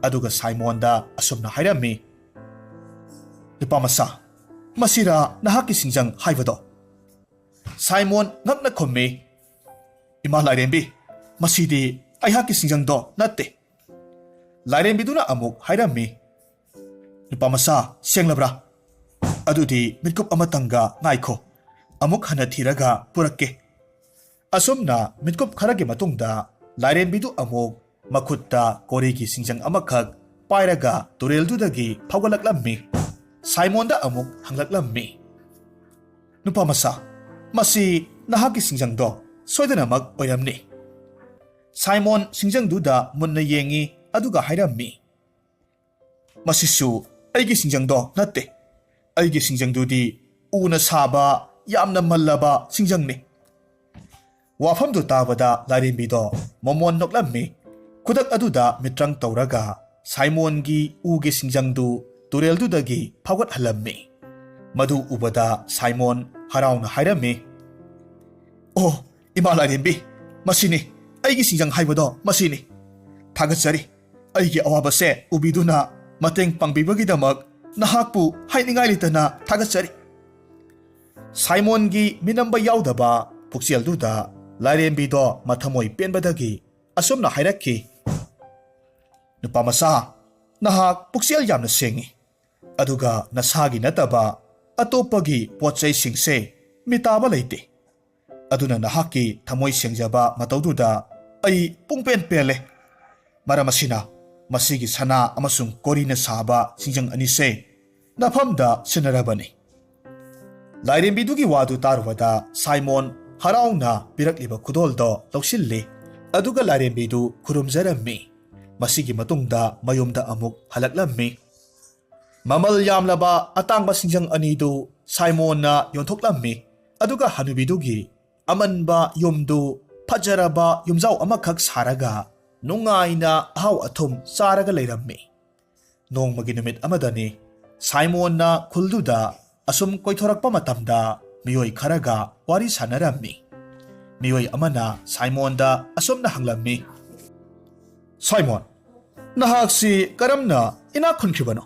ꯑꯗꯨꯒ ꯁꯥꯏꯃꯣꯟꯗ ꯑꯁꯨꯝꯅ ꯍꯥꯏꯔꯝꯃꯤ, "ꯅꯨꯄꯥ ꯃꯆꯥ, ꯃꯁꯤꯔꯥ ꯅꯍꯥꯛꯀꯤ ꯁꯤꯡꯖꯪ ꯍꯥꯏꯕꯗꯣ?" ꯁꯥꯏꯃꯣꯟ ꯉꯛꯅ ꯈꯨꯝꯃꯤ, "ꯏꯃꯥ ꯂꯥꯏꯔꯦꯝꯕꯤ, ꯃꯁꯤꯗꯤ ꯑꯩꯍꯥꯛꯀꯤ ꯁꯤꯡꯖꯪꯗꯣ ꯅꯠꯇꯦ꯫" ꯂꯥꯏꯔꯦꯝꯕꯤꯗꯨꯅ ꯑꯃꯨꯛ ꯍꯥꯏꯔꯝꯃꯤ, "ꯅꯨꯄꯥ ꯃꯆꯥ, ꯁꯦꯡꯂꯕ꯭ꯔꯥ? ꯑꯗꯨꯗꯤ ꯃꯤꯠꯀꯨꯞ ꯑꯃꯇꯪꯒ ꯉꯥꯏꯈꯣ, ꯑꯃꯨꯛ ꯍꯟꯅ ꯊꯤꯔꯒ ꯄꯨꯔꯛꯀꯦ꯫" ꯑꯁꯨꯝꯅ ꯃꯤꯠꯀꯨꯞ ꯈꯔꯒꯤ ꯃꯇꯨꯡꯗ ꯂꯥꯏꯔꯦꯝꯕꯤꯗꯨ ꯑꯃꯨꯛ ꯃꯈꯨꯠꯇ ꯀꯣꯔꯤꯒꯤ ꯁꯤꯡꯖꯪ ꯑꯃꯈꯛ ꯄꯥꯏꯔꯒ ꯇꯨꯔꯦꯜꯗꯨꯗꯒꯤ ꯐꯥꯎꯒꯠꯂꯛꯂꯝꯃꯤ꯫ ꯁꯥꯏꯃꯣꯟꯗ ꯑꯃꯨꯛ ꯍꯪꯂꯛꯂꯝꯃꯤ, "ꯅꯨꯄꯥ ꯃꯆꯥ, ꯃꯁꯤ ꯅꯍꯥꯛꯀꯤ ꯁꯤꯡꯖꯪꯗꯣ ꯁꯣꯏꯗꯅꯃꯛ ꯑꯣꯏꯔꯝꯅꯤ꯫" ꯁꯥꯏꯃꯣꯟ ꯁꯤꯡꯖꯪꯗꯨꯗ ꯃꯨꯟꯅ ꯌꯦꯡꯉꯤ, ꯑꯗꯨꯒ ꯍꯥꯏꯔꯝꯃꯤ, "ꯃꯁꯤꯁꯨ ꯑꯩꯒꯤ ꯁꯤꯡꯖꯪꯗꯣ ꯅꯠꯇꯦ꯫ ꯑꯩꯒꯤ ꯁꯤꯡꯖꯪꯗꯨꯗꯤ ꯎꯅ ꯁꯥꯕ ꯌꯥꯝꯅ ꯃꯜꯂꯕ ꯁꯤꯡꯖꯪꯅꯤ꯫" ꯋꯥꯐꯝꯗꯨ ꯇꯥꯕꯗ ꯂꯥꯏꯔꯦꯝꯕꯤꯗꯣ ꯃꯣꯃꯣꯟ ꯅꯣꯛꯂꯝꯃꯤ꯫ ꯈꯨꯗꯛ ꯑꯗꯨꯗ ꯃꯤꯇ꯭ꯔꯪ ꯇꯧꯔꯒ ꯁꯥꯏꯃꯣꯟꯒꯤ ꯎꯒꯤ ꯁꯤꯡꯖꯪꯗꯨ ꯇꯨꯔꯦꯜꯗꯨꯗꯒꯤ ꯐꯥꯎꯒꯠꯍꯜꯂꯝꯃꯤ꯫ ꯃꯗꯨ ꯎꯕꯗ ꯁꯥꯏꯃꯣꯟ ꯍꯔꯥꯎꯅ ꯍꯥꯏꯔꯝꯃꯤ, "ꯑꯣ, ꯏꯃꯥ ꯂꯥꯏꯔꯦꯝꯕꯤ, ꯃꯁꯤꯅꯤ, ꯑꯩꯒꯤ ꯁꯤꯡꯖꯪ ꯍꯥꯏꯕꯗꯣ ꯃꯁꯤꯅꯤ꯫ ꯊꯥꯒꯠꯆꯔꯤ, ꯑꯩꯒꯤ ꯑꯋꯥꯕꯁꯦ ꯎꯕꯤꯗꯨꯅ ꯃꯇꯦꯡ ꯄꯥꯡꯕꯤꯕꯒꯤꯗꯃꯛ ꯅꯍꯥꯛꯄꯨ ꯍꯥꯏꯅꯤꯡꯉꯥꯏ ꯂꯩꯇꯅ ꯊꯥꯒꯠꯆꯔꯤ꯫ ꯁꯥꯏꯃꯣꯟꯒꯤ ꯃꯤꯅꯝꯕ ꯌꯥꯎꯗꯕ ꯄꯨꯛꯆꯦꯜꯗꯨꯗ ꯂꯥꯏꯔꯦꯝꯕꯤꯗꯣ ꯃꯊꯃꯣꯏ ꯄꯦꯟꯕꯗꯒꯤ ꯑꯁꯨꯝꯅ ꯍꯥꯏꯔꯛꯈꯤ, "ꯅꯨꯄꯥ ꯃꯆꯥ, ꯅꯍꯥꯛ ꯄꯨꯛꯆꯦꯜ ꯌꯥꯝꯅ ꯁꯦꯡꯉꯤ, ꯑꯗꯨꯒ ꯅꯁꯥꯒꯤ ꯅꯠꯇꯕ ꯑꯇꯣꯞꯄꯒꯤ ꯄꯣꯠ ꯆꯩꯁꯤꯡꯁꯦ ꯃꯤꯇꯥꯕ ꯂꯩꯇꯦ꯫ ꯑꯗꯨꯅ ꯅꯍꯥꯛꯀꯤ ꯊꯃꯣꯏ ꯁꯦꯡꯖꯕ ꯃꯇꯧꯗꯨꯗ ꯑꯩ ꯄꯨꯡꯄꯦꯟ ꯄꯦꯜꯂꯦ꯫ ꯃꯔꯝ ꯑꯁꯤꯅ, ꯃꯁꯤꯒꯤ ꯁꯅꯥ ꯑꯃꯁꯨꯡ ꯀꯣꯔꯤꯅ ꯁꯥꯕ ꯁꯤꯡꯖꯪ ꯑꯅꯤꯁꯦ ꯅꯐꯝꯗ ꯁꯤꯟꯅꯔꯕꯅꯤ꯫" ꯂꯥꯏꯔꯦꯝꯕꯤꯗꯨꯒꯤ ꯋꯥꯗꯨ ꯇꯥꯔꯨꯕꯗ ꯁꯥꯏꯃꯣꯟ ꯍꯔꯥꯎꯅ ꯄꯤꯔꯛꯂꯤꯕ ꯈꯨꯗꯣꯜꯗꯣ ꯂꯧꯁꯤꯜꯂꯤ, ꯑꯗꯨꯒ ꯂꯥꯏꯔꯦꯝꯕꯤꯗꯨ ꯈꯨꯔꯨꯝꯖꯔꯝꯃꯤ꯫ ꯃꯁꯤꯒꯤ ꯃꯇꯨꯡꯗ ꯃꯌꯨꯝꯗ ꯑꯃꯨꯛ ꯍꯜꯂꯛꯂꯝꯃꯤ꯫ ꯃꯃꯜ ꯌꯥꯝꯂꯕ ꯑꯇꯥꯡꯕ ꯁꯤꯡꯖꯪ ꯑꯅꯤꯗꯨ ꯁꯥꯏꯃꯣꯟꯅ ꯌꯣꯟꯊꯣꯛꯂꯝꯃꯤ, ꯑꯗꯨꯒ ꯍꯅꯨꯕꯤꯗꯨꯒꯤ ꯑꯃꯟꯕ ꯌꯨꯝꯗꯨ ꯐꯖꯔꯕ ꯌꯨꯝꯖꯥꯎ ꯑꯃꯈꯛ ꯁꯥꯔꯒ ꯅꯨꯡꯉꯥꯏꯅ ꯑꯍꯥꯎ ꯑꯊꯨꯝ ꯆꯥꯔꯒ ꯂꯩꯔꯝꯃꯤ꯫ ꯅꯣꯡꯃꯒꯤ ꯅꯨꯃꯤꯠ ꯑꯃꯗꯅꯤ, ꯁꯥꯏꯃꯣꯟꯅ ꯈꯨꯜꯗꯨꯗ ꯑꯁꯨꯝ ꯀꯣꯏꯊꯣꯔꯛꯄ ꯃꯇꯝꯗ ꯃꯤꯑꯣꯏ ꯈꯔꯒ ꯋꯥꯔꯤ ꯁꯥꯟꯅꯔꯝꯃꯤ꯫ ꯃꯤꯑꯣꯏ ꯑꯃꯅ ꯁꯥꯏꯃꯣꯟꯗ ꯑꯁꯨꯝꯅ ꯍꯪꯂꯝꯃꯤ, "ꯁꯥꯏꯃꯣꯟ, ꯅꯍꯥꯛꯁꯤ ꯀꯔꯝꯅ ꯏꯅꯥꯛ ꯈꯨꯟꯈꯤꯕꯅꯣ?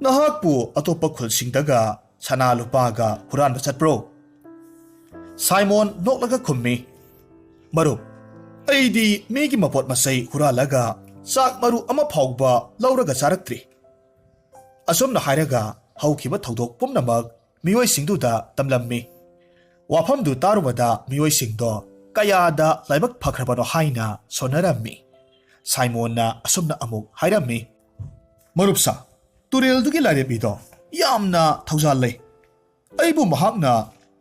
ꯅꯍꯥꯛꯄꯨ ꯑꯇꯣꯞꯄ ꯈꯨꯜꯁꯤꯡꯗꯒ ꯁꯅꯥ ꯂꯨꯄꯥꯒ ꯍꯨꯔꯥꯟꯕ ꯆꯠꯄ꯭ꯔꯣ?" ꯁꯥꯏꯃꯣꯟ ꯅꯣꯛꯂꯒ ꯈꯨꯝꯃꯤ, "ꯃꯔꯨꯞ, ꯑꯩꯗꯤ ꯃꯤꯒꯤ ꯃꯄꯣꯠ ꯃꯆꯩ ꯍꯨꯔꯥꯜꯂꯒ ꯆꯥꯛ ꯃꯔꯨ ꯑꯃ ꯐꯥꯎꯕ ꯂꯧꯔꯒ ꯆꯥꯔꯛꯇ꯭ꯔꯤ꯫" ꯑꯁꯨꯝꯅ ꯍꯥꯏꯔꯒ ꯍꯧꯈꯤꯕ ꯊꯧꯗꯣꯛ ꯄꯨꯝꯅꯃꯛ ꯃꯤꯑꯣꯏꯁꯤꯡꯗꯨꯗ ꯇꯝꯂꯝꯃꯤ꯫ ꯋꯥꯐꯝꯗꯨ ꯇꯥꯔꯨꯕꯗ ꯃꯤꯑꯣꯏꯁꯤꯡꯗꯣ ꯀꯌꯥꯗ ꯂꯥꯏꯕꯛ ꯐꯈ꯭ꯔꯕꯅꯣ ꯍꯥꯏꯅ ꯁꯣꯟꯅꯔꯝꯃꯤ꯫ ꯁꯥꯏꯃꯣꯟꯅ ꯑꯁꯨꯝꯅ ꯑꯃꯨꯛ ꯍꯥꯏꯔꯝꯃꯤ, "ꯃꯔꯨꯞꯁꯥ, ꯇꯨꯔꯦꯜꯗꯨꯒꯤ ꯂꯥꯏꯔꯦꯝꯕꯤꯗꯣ ꯌꯥꯝꯅ ꯊꯧꯖꯥꯜ ꯂꯩ꯫ ꯑꯩꯕꯨ ꯃꯍꯥꯛꯅ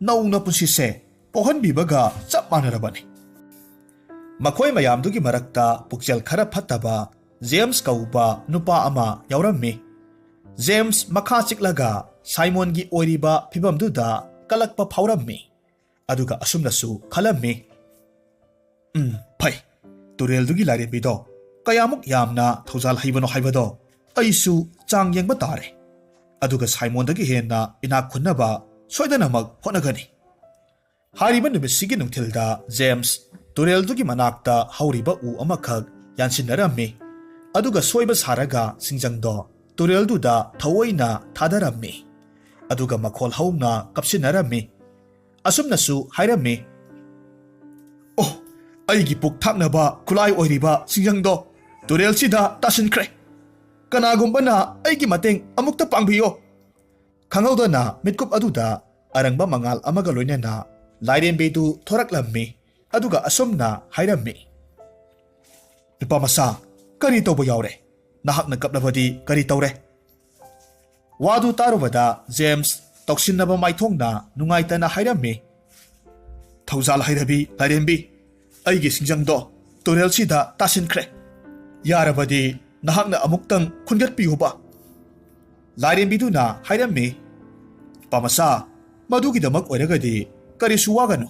ꯅꯧꯅ ꯄꯨꯟꯁꯤꯁꯦ ꯄꯣꯛꯍꯟꯕꯤꯕꯒ ꯆꯞ ꯃꯥꯟꯅꯔꯕꯅꯤ꯫" ꯃꯈꯣꯏ ꯃꯌꯥꯝꯗꯨꯒꯤ ꯃꯔꯛꯇ ꯄꯨꯛꯆꯦꯜ ꯈꯔ ꯐꯠꯇꯕ ꯖꯦꯝꯁ ꯀꯧꯕ ꯅꯨꯄꯥ ꯑꯃ ꯌꯥꯎꯔꯝꯃꯤ꯫ ꯖꯦꯝꯁ ꯃꯈꯥ ꯆꯤꯛꯂꯒ ꯁꯥꯏꯃꯣꯟꯒꯤ ꯑꯣꯏꯔꯤꯕ ꯐꯤꯚꯝꯗꯨꯗ ꯀꯂꯛꯄ ꯐꯥꯎꯔꯝꯃꯤ, ꯑꯗꯨꯒ ꯑꯁꯨꯝꯅꯁꯨ ꯈꯜꯂꯝꯃꯤ, "ꯎꯝ, ꯐꯩ꯫ ꯇꯨꯔꯦꯜꯗꯨꯒꯤ ꯂꯥꯏꯔꯦꯝꯕꯤꯗꯣ ꯀꯌꯥꯃꯨꯛ ꯌꯥꯝꯅ ꯊꯧꯖꯥꯜ ꯍꯩꯕꯅꯣ ꯍꯥꯏꯕꯗꯣ ꯑꯩꯁꯨ ꯆꯥꯡ ꯌꯦꯡꯕ ꯇꯥꯔꯦ꯫ ꯑꯗꯨꯒ ꯁꯥꯏꯃꯣꯟꯗꯒꯤ ꯍꯦꯟꯅ ꯏꯅꯥꯛ ꯈꯨꯟꯅꯕ ꯁꯣꯏꯗꯅꯃꯛ ꯍꯣꯠꯅꯒꯅꯤ꯫" ꯍꯥꯏꯔꯤꯕ ꯅꯨꯃꯤꯠꯁꯤꯒꯤ ꯅꯨꯡꯊꯤꯜꯗ ꯖꯦꯝꯁ ꯇꯨꯔꯦꯜꯗꯨꯒꯤ ꯃꯅꯥꯛꯇ ꯍꯧꯔꯤꯕ ꯎ ꯑꯃꯈꯛ ꯌꯥꯟꯁꯤꯟꯅꯔꯝꯃꯤ, ꯑꯗꯨꯒ ꯁꯣꯏꯕ ꯁꯥꯔꯒ ꯁꯤꯡꯖꯪꯗꯣ ꯇꯨꯔꯦꯜꯗꯨꯗ ꯊꯑꯣꯏꯅ ꯊꯥꯗꯔꯝꯃꯤ꯫ ꯑꯗꯨꯒ ꯃꯈꯣꯜ ꯍꯧꯅ ꯀꯞꯁꯤꯟꯅꯔꯝꯃꯤ꯫ ꯑꯁꯨꯝꯅꯁꯨ ꯍꯥꯏꯔꯝꯃꯤ, "ꯑꯣ, ꯑꯩꯒꯤ ꯄꯨꯛ ꯊꯥꯛꯅꯕ ꯈꯨꯠꯂꯥꯏ ꯑꯣꯏꯔꯤꯕ ꯁꯤꯡꯖꯪꯗꯣ ꯇꯨꯔꯦꯜꯁꯤꯗ ꯇꯥꯁꯤꯟꯈ꯭ꯔꯦ꯫ ꯀꯅꯥꯒꯨꯝꯕꯅ ꯑꯩꯒꯤ ꯃꯇꯦꯡ ꯑꯃꯨꯛꯇ ꯄꯥꯡꯕꯤꯌꯣ!" ꯈꯪꯍꯧꯗꯅ ꯃꯤꯠꯀꯨꯞ ꯑꯗꯨꯗ ꯑꯔꯪꯕ ꯃꯉꯥꯜ ꯑꯃꯒ ꯂꯣꯏꯅꯅ ꯂꯥꯏꯔꯦꯝꯕꯤꯗꯨ ꯊꯣꯔꯛꯂꯝꯃꯤ꯫ ꯑꯗꯨꯒ ꯑꯁꯨꯝꯅ ꯍꯥꯏꯔꯝꯃꯤ, "ꯅꯨꯄꯥ ꯃꯆꯥ, ꯀꯔꯤ ꯇꯧꯕ ꯌꯥꯎꯔꯦ? ꯅꯍꯥꯛꯅ ꯀꯞꯂꯕꯗꯤ ꯀꯔꯤ ꯇꯧꯔꯦ?" ꯋꯥꯗꯨ ꯇꯥꯔꯨꯕꯗ ꯖꯦꯝꯁ ꯇꯧꯁꯤꯟꯅꯕ ꯃꯥꯏꯊꯣꯡꯅ ꯅꯨꯡꯉꯥꯏꯇꯅ ꯍꯥꯏꯔꯝꯃꯤ, "ꯊꯧꯖꯥꯜ ꯍꯩꯔꯕꯤ ꯂꯥꯏꯔꯦꯝꯕꯤ, ꯑꯩꯒꯤ ꯁꯤꯡꯖꯪꯗꯣ ꯇꯨꯔꯦꯜꯁꯤꯗ ꯇꯥꯁꯤꯟꯈ꯭ꯔꯦ꯫ ꯌꯥꯔꯕꯗꯤ ꯅꯍꯥꯛꯅ ꯑꯃꯨꯛꯇꯪ ꯈꯨꯟꯒꯠꯄꯤꯌꯨꯕ꯫" ꯂꯥꯏꯔꯦꯝꯕꯤꯗꯨꯅ ꯍꯥꯏꯔꯝꯃꯤ, "ꯅꯨꯄꯥ ꯃꯆꯥ, ꯃꯗꯨꯒꯤꯗꯃꯛ ꯑꯣꯏꯔꯒꯗꯤ ꯀꯔꯤꯁꯨ ꯋꯥꯒꯅꯨ꯫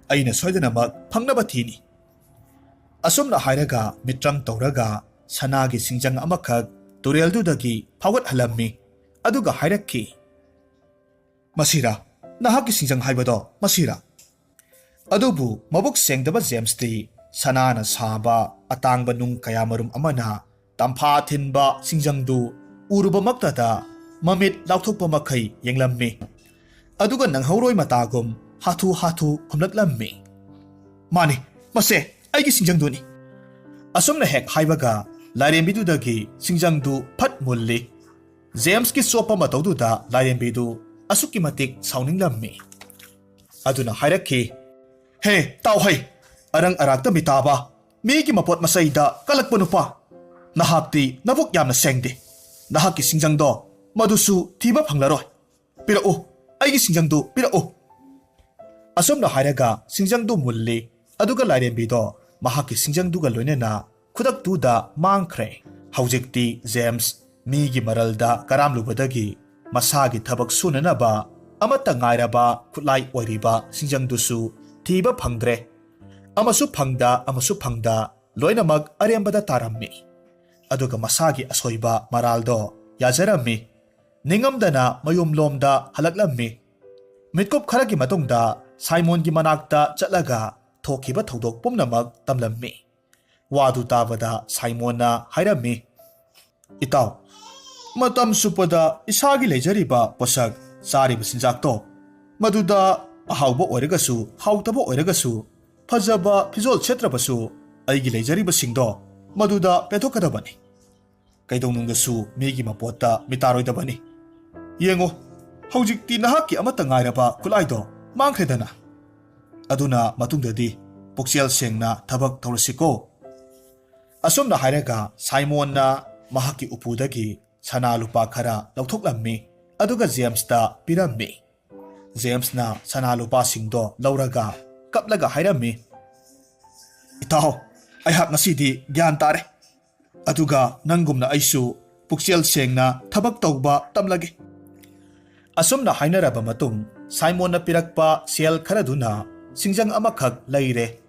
ꯑꯩꯅ ꯁꯣꯏꯗꯅꯃꯛ ꯐꯪꯅꯕ ꯊꯤꯅꯤ꯫" ꯑꯁꯨꯝꯅ ꯍꯥꯏꯔꯒ ꯃꯤꯇ꯭ꯔꯪ ꯇꯧꯔꯒ ꯁꯅꯥꯒꯤ ꯁꯤꯡꯖꯪ ꯑꯃꯈꯛ ꯇꯨꯔꯦꯜꯗꯨꯗꯒꯤ ꯐꯥꯎꯒꯠꯍꯜꯂꯝꯃꯤ꯫ ꯑꯗꯨꯒ ꯍꯥꯏꯔꯛꯈꯤ, "ꯃꯁꯤꯔꯥ? ꯅꯍꯥꯛꯀꯤ ꯁꯤꯡꯖꯪ ꯍꯥꯏꯕꯗꯣ ꯃꯁꯤꯔꯥ?" ꯑꯗꯨꯕꯨ ꯃꯕꯨꯛ ꯁꯦꯡꯗꯕ ꯖꯦꯝꯁꯇꯤ ꯁꯅꯥꯅ ꯁꯥꯕ ꯑꯇꯥꯡꯕ ꯅꯨꯡ ꯀꯌꯥꯃꯔꯨꯝ ꯑꯃꯅ ꯇꯝꯐꯥ ꯊꯤꯟꯕ ꯁꯤꯡꯖꯪꯗꯨ ꯎꯔꯨꯕꯃꯛꯇꯗ ꯃꯃꯤꯠ ꯂꯥꯎꯊꯣꯛꯄ ꯃꯈꯩ ꯌꯦꯡꯂꯝꯃꯤ꯫ ꯑꯗꯨꯒ ꯅꯪꯍꯧꯔꯣꯏ ꯃꯇꯥꯒꯨꯝ ꯍꯥꯊꯨ ꯍꯥꯊꯨ ꯈꯨꯝꯂꯛꯂꯝꯃꯤ, "ꯃꯥꯅꯤ, ꯃꯁꯦ ꯑꯩꯒꯤ ꯁꯤꯡꯖꯪꯗꯨꯅꯤ꯫" ꯑꯁꯨꯝꯅ ꯍꯦꯛ ꯍꯥꯏꯕꯒ ꯂꯥꯏꯔꯦꯝꯕꯤꯗꯨꯗꯒꯤ ꯁꯤꯡꯖꯪꯗꯨ ꯐꯠ ꯃꯨꯜꯂꯤ꯫ ꯖꯦꯝꯁꯀꯤ ꯆꯣꯞꯄ ꯃꯇꯧꯗꯨꯗ ꯂꯥꯏꯔꯦꯝꯕꯤꯗꯨ ꯑꯁꯨꯛꯀꯤ ꯃꯇꯤꯛ ꯁꯥꯎꯅꯤꯡꯂꯝꯃꯤ꯫ ꯑꯗꯨꯅ ꯍꯥꯏꯔꯛꯈꯤ, "ꯍꯦ, ꯇꯥꯎ ꯍꯩ, ꯑꯔꯪ ꯑꯔꯥꯛꯇ ꯃꯤꯇꯥꯕ, ꯃꯤꯒꯤ ꯃꯄꯣꯠ ꯃꯆꯩꯗ ꯀꯜꯂꯛꯄ ꯅꯨꯄꯥ, ꯅꯍꯥꯛꯇꯤ ꯅꯕꯨꯛ ꯌꯥꯝꯅ ꯁꯦꯡꯗꯦ꯫ ꯅꯍꯥꯛꯀꯤ ꯁꯤꯡꯖꯪꯗꯣ ꯃꯗꯨꯁꯨ ꯊꯤꯕ ꯐꯪꯂꯔꯣꯏ꯫ ꯄꯤꯔꯛꯎ, ꯑꯩꯒꯤ ꯁꯤꯡꯖꯪꯗꯨ ꯄꯤꯔꯛꯎ꯫" ꯑꯁꯨꯝꯅ ꯍꯥꯏꯔꯒ ꯁꯤꯡꯖꯪꯗꯨ ꯃꯨꯜꯂꯤ꯫ ꯑꯗꯨꯒ ꯂꯥꯏꯔꯦꯝꯕꯤꯗꯣ ꯃꯍꯥꯛꯀꯤ ꯁꯤꯡꯖꯪꯗꯨꯒ ꯂꯣꯏꯅꯅ ꯈꯨꯗꯛꯇꯨꯗ ꯃꯥꯡꯈ꯭ꯔꯦ꯫ ꯍꯧꯖꯤꯛꯇꯤ ꯖꯦꯝꯁ ꯃꯤꯒꯤ ꯃꯔꯜꯗ ꯀꯔꯥꯝꯂꯨꯕꯗꯒꯤ ꯃꯁꯥꯒꯤ ꯊꯕꯛ ꯁꯨꯅꯅꯕ ꯑꯃꯠꯇ ꯉꯥꯏꯔꯕ ꯈꯨꯠꯂꯥꯏ ꯑꯣꯏꯔꯤꯕ ꯁꯤꯡꯖꯪꯗꯨꯁꯨ ꯊꯤꯕ ꯐꯪꯗ꯭ꯔꯦ꯫ ꯑꯃꯁꯨ ꯐꯪꯗ, ꯑꯃꯁꯨ ꯐꯪꯗ, ꯂꯣꯏꯅꯃꯛ ꯑꯔꯦꯝꯕꯗ ꯇꯥꯔꯝꯃꯤ꯫ ꯑꯗꯨꯒ ꯃꯁꯥꯒꯤ ꯑꯁꯣꯏꯕ ꯃꯔꯥꯜꯗꯣ ꯌꯥꯖꯔꯝꯃꯤ꯫ ꯅꯤꯡꯉꯝꯗꯅ ꯃꯌꯨꯝꯂꯣꯝꯗ ꯍꯜꯂꯛꯂꯝꯃꯤ꯫ ꯃꯤꯠꯀꯨꯞ ꯈꯔꯒꯤ ꯃꯇꯨꯡꯗ ꯁꯥꯏꯃꯣꯟꯒꯤ ꯃꯅꯥꯛꯇ ꯆꯠꯂꯒ ꯊꯣꯛꯈꯤꯕ ꯊꯧꯗꯣꯛ ꯄꯨꯝꯅꯃꯛ ꯇꯝꯂꯝꯃꯤ꯫ ꯋꯥꯗꯨ ꯇꯥꯕꯗ ꯁꯥꯏꯃꯣꯟꯅ ꯍꯥꯏꯔꯝꯃꯤ, "ꯏꯇꯥꯎ, ꯃꯇꯝ ꯆꯨꯞꯄꯗ ꯏꯁꯥꯒꯤ ꯂꯩꯖꯔꯤꯕ ꯄꯣꯠꯁꯛ, ꯆꯥꯔꯤꯕ ꯆꯤꯟꯖꯥꯛꯇꯣ, ꯃꯗꯨꯗ ꯑꯍꯥꯎꯕ ꯑꯣꯏꯔꯒꯁꯨ, ꯍꯥꯎꯇꯕ ꯑꯣꯏꯔꯒꯁꯨ, ꯐꯖꯕ ꯐꯤꯖꯣꯜ ꯁꯦꯠꯇ꯭ꯔꯕꯁꯨ, ꯑꯩꯒꯤ ꯂꯩꯖꯔꯤꯕꯁꯤꯡꯗꯣ ꯃꯗꯨꯗ ꯄꯦꯟꯊꯣꯛꯀꯗꯕꯅꯤ꯫ ꯀꯩꯗꯧꯅꯨꯡꯗꯁꯨ ꯃꯤꯒꯤ ꯃꯄꯣꯠꯇ ꯃꯤꯇꯥꯔꯣꯏꯗꯕꯅꯤ꯫ ꯌꯦꯡꯉꯣ, ꯍꯧꯖꯤꯛꯇꯤ ꯅꯍꯥꯛꯀꯤ ꯑꯃꯠꯇ ꯉꯥꯏꯔꯕ ꯈꯨꯠꯂꯥꯏꯗꯣ ꯃꯥꯡꯈ꯭ꯔꯦꯗꯅ꯫ ꯑꯗꯨꯅ ꯃꯇꯨꯡꯗꯗꯤ ꯄꯨꯛꯆꯦꯜ ꯁꯦꯡꯅ ꯊꯕꯛ ꯇꯧꯔꯁꯤꯀꯣ꯫ ꯑꯁꯨꯝꯅ ꯍꯥꯏꯔꯒ ꯁꯥꯏꯃꯣꯟꯅ ꯃꯍꯥꯛꯀꯤ ꯎꯄꯨꯗꯒꯤ ꯁꯅꯥ ꯂꯨꯄꯥ ꯈꯔ ꯂꯧꯊꯣꯛꯂꯝꯃꯤ, ꯑꯗꯨꯒ ꯖꯦꯝꯁꯇ ꯄꯤꯔꯝꯃꯤ꯫ ꯖꯦꯝꯁꯅ ꯁꯅꯥ ꯂꯨꯄꯥꯁꯤꯡꯗꯣ ꯂꯧꯔꯒ ꯀꯞꯂꯒ ꯍꯥꯏꯔꯝꯃꯤ, "ꯏꯇꯥꯎ, ꯑꯩꯍꯥꯛ ꯉꯁꯤꯗꯤ ꯒ꯭ꯌꯥꯟ ꯇꯥꯔꯦ꯫ ꯑꯗꯨꯒ ꯅꯪꯒꯨꯝꯅ ꯑꯩꯁꯨ ꯄꯨꯛꯆꯦꯜ ꯁꯦꯡꯅ ꯊꯕꯛ ꯇꯧꯕ ꯇꯝꯂꯒꯦ꯫" ꯑꯁꯨꯝꯅ ꯍꯥꯏꯅꯔꯕ ꯃꯇꯨꯡ, ꯁꯥꯏꯃꯣꯟꯅ ꯄꯤꯔꯛꯄ ꯁꯦꯜ ꯈꯔꯗꯨꯅ ꯁꯤꯡꯖꯪ ꯑꯃꯈꯛ ꯂꯩꯔꯦ꯫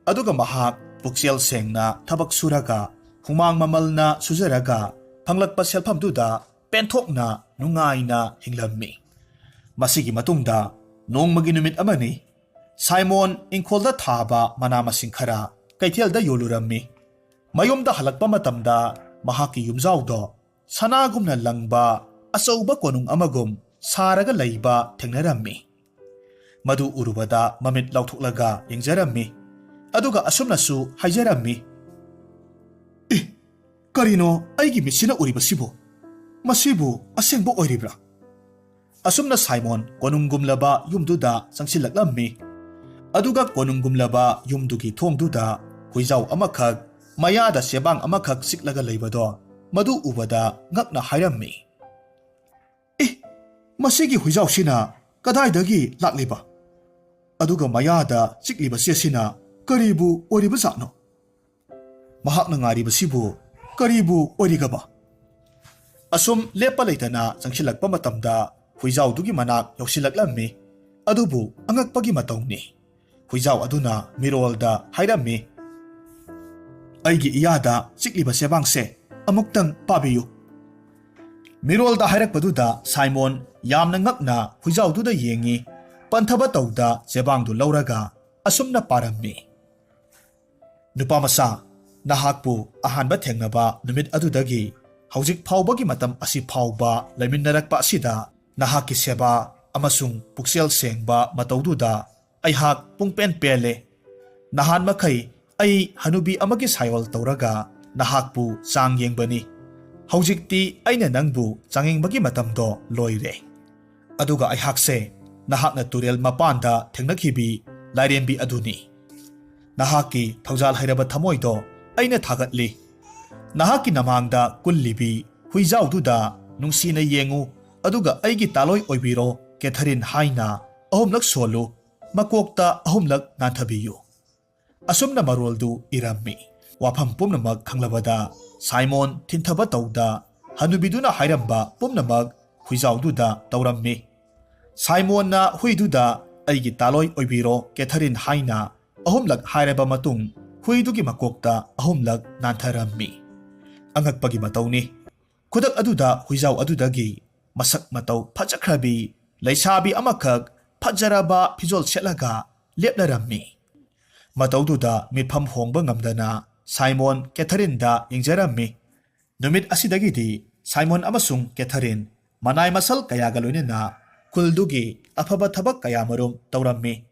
ꯑꯗꯨꯒ ꯃꯍꯥꯛ ꯄꯨꯛꯆꯦꯜ ꯁꯦꯡꯅ ꯊꯕꯛ ꯁꯨꯔꯒ, ꯍꯨꯃꯥꯡ ꯃꯃꯜꯅ ꯁꯨꯖꯔꯒ ꯐꯪꯂꯛꯄ ꯁꯦꯜꯐꯝꯗꯨꯗ ꯄꯦꯟꯊꯣꯛꯅ ꯅꯨꯡꯉꯥꯏꯅ ꯍꯤꯡꯂꯝꯃꯤ꯫ ꯃꯁꯤꯒꯤ ꯃꯇꯨꯡꯗ ꯅꯣꯡꯃꯒꯤ ꯅꯨꯃꯤꯠ ꯑꯃꯅꯤ꯫ ꯁꯥꯏꯃꯣꯟ ꯏꯪꯈꯣꯜꯗ ꯊꯥꯕ ꯃꯅꯥ ꯃꯁꯤꯡ ꯈꯔ ꯀꯩꯊꯦꯜꯗ ꯌꯣꯜꯂꯨꯔꯝꯃꯤ꯫ ꯃꯌꯨꯝꯗ ꯍꯜꯂꯛꯄ ꯃꯇꯝꯗ ꯃꯍꯥꯛꯀꯤ ꯌꯨꯝꯖꯥꯎꯗꯣ ꯁꯅꯥꯒꯨꯝꯅ ꯂꯪꯕ ꯑꯆꯧꯕ ꯀꯣꯅꯨꯡ ꯑꯃꯒꯨꯝ ꯁꯥꯔꯒ ꯂꯩꯕ ꯊꯦꯡꯅꯔꯝꯃꯤ꯫ ꯃꯗꯨ ꯎꯔꯨꯕꯗ ꯃꯃꯤꯠ ꯂꯥꯎꯊꯣꯛꯂꯒ ꯌꯦꯡꯖꯔꯝꯃꯤ꯫ ꯑꯗꯨꯒ ꯑꯁꯨꯝꯅꯁꯨ ꯍꯥꯏꯖꯔꯝꯃꯤ, "ꯏ, ꯀꯔꯤꯅꯣ ꯑꯩꯒꯤ ꯃꯤꯠꯁꯤꯅ ꯎꯔꯤꯕꯁꯤꯕꯨ? ꯃꯁꯤꯕꯨ ꯑꯁꯦꯡꯕ ꯑꯣꯏꯔꯤꯕ꯭ꯔꯥ?" ꯑꯁꯨꯝꯅ ꯁꯥꯏꯃꯣꯟ ꯀꯣꯅꯨꯡꯒꯨꯝꯂꯕ ꯌꯨꯝꯗꯨꯗ ꯆꯪꯁꯤꯜꯂꯛꯂꯝꯃꯤ꯫ ꯑꯗꯨꯒ ꯀꯣꯅꯨꯡꯒꯨꯝꯂꯕ ꯌꯨꯝꯗꯨꯒꯤ ꯊꯣꯡꯗꯨꯗ ꯍꯨꯏꯖꯥꯎ ꯑꯃꯈꯛ, ꯃꯌꯥꯗ ꯆꯦꯕꯥꯡ ꯑꯃꯈꯛ ꯆꯤꯛꯂꯒ ꯂꯩꯕꯗꯣ, ꯃꯗꯨ ꯎꯕꯗ ꯉꯛꯅ ꯍꯥꯏꯔꯝꯃꯤ, "ꯑꯦ, ꯃꯁꯤꯒꯤ ꯍꯨꯏꯖꯥꯎꯁꯤꯅ ꯀꯗꯥꯏꯗꯒꯤ ꯂꯥꯛꯂꯤꯕ? ꯑꯗꯨꯒ ꯃꯌꯥꯗ ꯆꯤꯛꯂꯤꯕꯁꯤ ꯑꯁꯤꯅ ꯀꯔꯤꯕꯨ ꯑꯣꯏꯔꯤꯕꯖꯥꯠꯅꯣ? ꯃꯍꯥꯛꯅ ꯉꯥꯏꯔꯤꯕꯁꯤꯕꯨ ꯀꯔꯤꯕꯨ ꯑꯣꯏꯔꯤꯒꯕ?" ꯑꯁꯨꯝ ꯂꯦꯞꯄ ꯂꯩꯇꯅ ꯆꯪꯁꯤꯜꯂꯛꯄ ꯃꯇꯝꯗ ꯍꯨꯏꯖꯥꯎꯗꯨꯒꯤ ꯃꯅꯥꯛ ꯌꯧꯁꯤꯜꯂꯛꯂꯝꯃꯤ꯫ ꯑꯗꯨꯕꯨ ꯑꯉꯛꯄꯒꯤ ꯃꯇꯧꯅꯤ꯫ ꯍꯨꯏꯖꯥꯎ ꯑꯗꯨꯅ ꯃꯤꯔꯣꯜꯗ ꯍꯥꯏꯔꯝꯃꯤ, "ꯑꯩꯒꯤ ꯏꯌꯥꯗ ꯆꯤꯛꯂꯤꯕ ꯆꯦꯕꯥꯡꯁꯦ ꯑꯃꯨꯛꯇꯪ ꯄꯥꯕꯤꯌꯨ꯫" ꯃꯤꯔꯣꯜꯗ ꯍꯥꯏꯔꯛꯄꯗꯨꯗ ꯁꯥꯏꯃꯣꯟ ꯌꯥꯝꯅ ꯉꯛꯅ ꯍꯨꯏꯖꯥꯎꯗꯨꯗ ꯌꯦꯡꯉꯤ꯫ ꯄꯟꯊꯕ ꯇꯧꯗ ꯆꯦꯕꯥꯡꯗꯨ ꯂꯧꯔꯒ ꯑꯁꯨꯝꯅ ꯄꯥꯔꯝꯃꯤ, "ꯅꯨꯄꯥ ꯃꯆꯥ, ꯅꯍꯥꯛꯄꯨ ꯑꯍꯥꯟꯕ ꯊꯦꯡꯅꯕ ꯅꯨꯃꯤꯠ ꯑꯗꯨꯗꯒꯤ ꯍꯧꯖꯤꯛ ꯐꯥꯎꯕꯒꯤ ꯃꯇꯝ ꯑꯁꯤ ꯐꯥꯎꯕ ꯂꯩꯃꯤꯟꯅꯔꯛꯄ ꯑꯁꯤꯗ ꯅꯍꯥꯛꯀꯤ ꯁꯦꯕꯥ ꯑꯃꯁꯨꯡ ꯄꯨꯛꯆꯦꯜ ꯁꯦꯡꯕ ꯃꯇꯧꯗꯨꯗ ꯑꯩꯍꯥꯛ ꯄꯨꯡꯄꯦꯟ ꯄꯦꯜꯂꯦ꯫ ꯅꯍꯥꯟ ꯃꯈꯩ ꯑꯩ ꯍꯅꯨꯕꯤ ꯑꯃꯒꯤ ꯁꯥꯌꯣꯜ ꯇꯧꯔꯒ ꯅꯍꯥꯛꯄꯨ ꯆꯥꯡ ꯌꯦꯡꯕꯅꯤ꯫ ꯍꯧꯖꯤꯛꯇꯤ ꯑꯩꯅ ꯅꯪꯕꯨ ꯆꯥꯡꯌꯦꯡꯕꯒꯤ ꯃꯇꯝꯗꯣ ꯂꯣꯏꯔꯦ꯫ ꯑꯗꯨꯒ ꯑꯩꯍꯥꯛꯁꯦ ꯅꯍꯥꯛꯅ ꯇꯨꯔꯦꯜ ꯃꯄꯥꯟꯗ ꯊꯦꯡꯅꯈꯤꯕꯤ ꯂꯥꯏꯔꯦꯝꯕꯤ ꯑꯗꯨꯅꯤ꯫ ꯅꯍꯥꯛꯀꯤ ꯊꯧꯖꯥꯜ ꯍꯩꯔꯕ ꯊꯃꯣꯏꯗꯣ ꯑꯩꯅ ꯊꯥꯒꯠꯂꯤ꯫ ꯅꯍꯥꯛꯀꯤ ꯅꯃꯥꯡꯗ ꯀꯨꯜꯂꯤꯕꯤ ꯍꯨꯏꯖꯥꯎꯗꯨꯗ ꯅꯨꯡꯁꯤꯅ ꯌꯦꯡꯉꯨ, ꯑꯗꯨꯒ "ꯑꯩꯒꯤ ꯇꯥꯂꯣꯏ ꯑꯣꯏꯕꯤꯔꯣ, ꯀꯦꯊꯔꯤꯟ" ꯍꯥꯏꯅ ꯑꯍꯨꯝꯂꯛ ꯁꯣꯜꯂꯨ, ꯃꯀꯣꯛꯇ ꯑꯍꯨꯝꯂꯛ ꯅꯥꯟꯊꯕꯤꯌꯨ꯫ ꯑꯁꯨꯝꯅ ꯃꯔꯣꯜꯗꯨ ꯏꯔꯝꯃꯤ꯫ ꯋꯥꯐꯝ ꯄꯨꯝꯅꯃꯛ ꯈꯪꯂꯕꯗ ꯁꯥꯏꯃꯣꯟ ꯊꯤꯟꯊꯕ ꯇꯧꯗ ꯍꯅꯨꯕꯤꯗꯨꯅ ꯍꯥꯏꯔꯝꯕ ꯄꯨꯝꯅꯃꯛ ꯍꯨꯏꯖꯥꯎꯗꯨꯗ ꯇꯧꯔꯝꯃꯤ꯫ ꯁꯥꯏꯃꯣꯟꯅ ꯍꯨꯏꯗꯨꯗ "ꯑꯩꯒꯤ ꯇꯥꯂꯣꯏ ꯑꯣꯏꯕꯤꯔꯣ, ꯀꯦꯊꯔꯤꯟ" ꯍꯥꯏꯅ ꯑꯍꯨꯝꯂꯛ ꯍꯥꯏꯔꯕ ꯃꯇꯨꯡ, ꯍꯨꯏꯗꯨꯒꯤ ꯃꯀꯣꯛꯇ ꯑꯍꯨꯝꯂꯛ ꯅꯥꯟꯊꯔꯝꯃꯤ꯫ ꯑꯉꯛꯄꯒꯤ ꯃꯇꯧꯅꯤ꯫ ꯈꯨꯗꯛ ꯑꯗꯨꯗ ꯍꯨꯏꯖꯥꯎ ꯑꯗꯨꯗꯒꯤ ꯃꯁꯛ ꯃꯇꯧ ꯐꯖꯈ꯭ꯔꯕꯤ ꯂꯩꯁꯥꯕꯤ ꯑꯃꯈꯛ ꯐꯖꯔꯕ ꯐꯤꯖꯣꯜ ꯁꯦꯠꯂꯒ ꯂꯦꯞꯂꯔꯝꯃꯤ꯫ ꯃꯇꯧꯗꯨꯗ ꯃꯤꯠꯐꯝ ꯍꯣꯡꯕ ꯉꯝꯗꯅ ꯁꯥꯏꯃꯣꯟ ꯀꯦꯊꯔꯤꯟꯗ ꯌꯦꯡꯖꯔꯝꯃꯤ꯫ ꯅꯨꯃꯤꯠ ꯑꯁꯤꯗꯒꯤꯗꯤ ꯁꯥꯏꯃꯣꯟ ꯑꯃꯁꯨꯡ ꯀꯦꯊꯔꯤꯟ ꯃꯅꯥꯏ ꯃꯁꯜ ꯀꯌꯥꯒ ꯂꯣꯏꯅꯅ ꯈꯨꯜꯗꯨꯒꯤ ꯑꯐꯕ ꯊꯕꯛ ꯀꯌꯥꯃꯔꯨꯝ ꯇꯧꯔꯝꯃꯤ꯫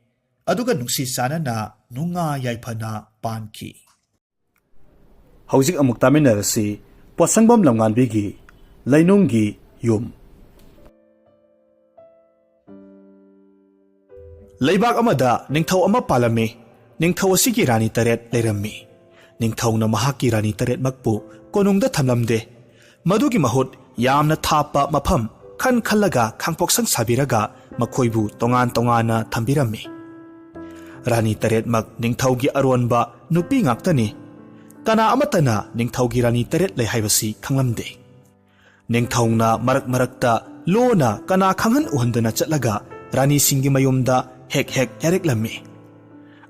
ꯑꯗꯨꯒ ꯅꯨꯡꯁꯤ ꯆꯥꯟꯅꯅ ꯅꯨꯡꯉꯥꯏ ꯌꯥꯏꯐꯅ ꯄꯥꯟꯈꯤ꯫ ꯍꯧꯖꯤꯛ ꯑꯃꯨꯛ ꯇꯥꯃꯤꯟꯅꯔꯁꯤ ꯄꯣꯠꯁꯪꯕꯝ ꯂꯝꯉꯥꯟꯕꯤꯒꯤ ꯂꯩꯅꯨꯡꯒꯤ ꯌꯨꯝ꯫ ꯂꯩꯕꯥꯛ ꯑꯃꯗ ꯅꯤꯡꯊꯧ ꯑꯃ ꯄꯥꯜꯂꯝꯃꯤ꯫ ꯅꯤꯡꯊꯧ ꯑꯁꯤꯒꯤ ꯔꯥꯅꯤ ꯇꯔꯦꯠ ꯂꯩꯔꯝꯃꯤ꯫ ꯅꯤꯡꯊꯧꯅ ꯃꯍꯥꯛꯀꯤ ꯔꯥꯅꯤ ꯇꯔꯦꯠꯃꯛꯄꯨ ꯀꯣꯅꯨꯡꯗ ꯊꯝꯂꯝꯗꯦ꯫ ꯃꯗꯨꯒꯤ ꯃꯍꯨꯠ ꯌꯥꯝꯅ ꯊꯥꯞꯄ ꯃꯐꯝ ꯈꯟ ꯈꯜꯂꯒ ꯈꯥꯡꯄꯣꯛꯁꯪ ꯁꯥꯕꯤꯔꯒ ꯃꯈꯣꯏꯕꯨ ꯇꯣꯉꯥꯟ ꯇꯣꯉꯥꯟꯅ ꯊꯝꯕꯤꯔꯝꯃꯤ꯫ ꯔꯥꯅꯤ ꯇꯔꯦꯠꯃꯛ ꯅꯤꯡꯊꯧꯒꯤ ꯑꯔꯣꯟꯕ ꯅꯨꯄꯤ ꯉꯥꯛꯇꯅꯤ꯫ ꯀꯅꯥ ꯑꯃꯠꯇꯅ ꯅꯤꯡꯊꯧꯒꯤ ꯔꯥꯅꯤ ꯇꯔꯦꯠ ꯂꯩ ꯍꯥꯏꯕꯁꯤ ꯈꯪꯂꯝꯗꯦ꯫ ꯅꯤꯡꯊꯧꯅ ꯃꯔꯛ ꯃꯔꯛꯇ ꯂꯣꯟꯅ ꯀꯅꯥ ꯈꯪꯍꯟ ꯎꯍꯟꯗꯅ ꯆꯠꯂꯒ ꯔꯥꯅꯤꯁꯤꯡꯒꯤ ꯃꯌꯨꯝꯗ ꯍꯦꯛ ꯍꯦꯛ ꯌꯥꯔꯦꯛꯂꯝꯃꯤ꯫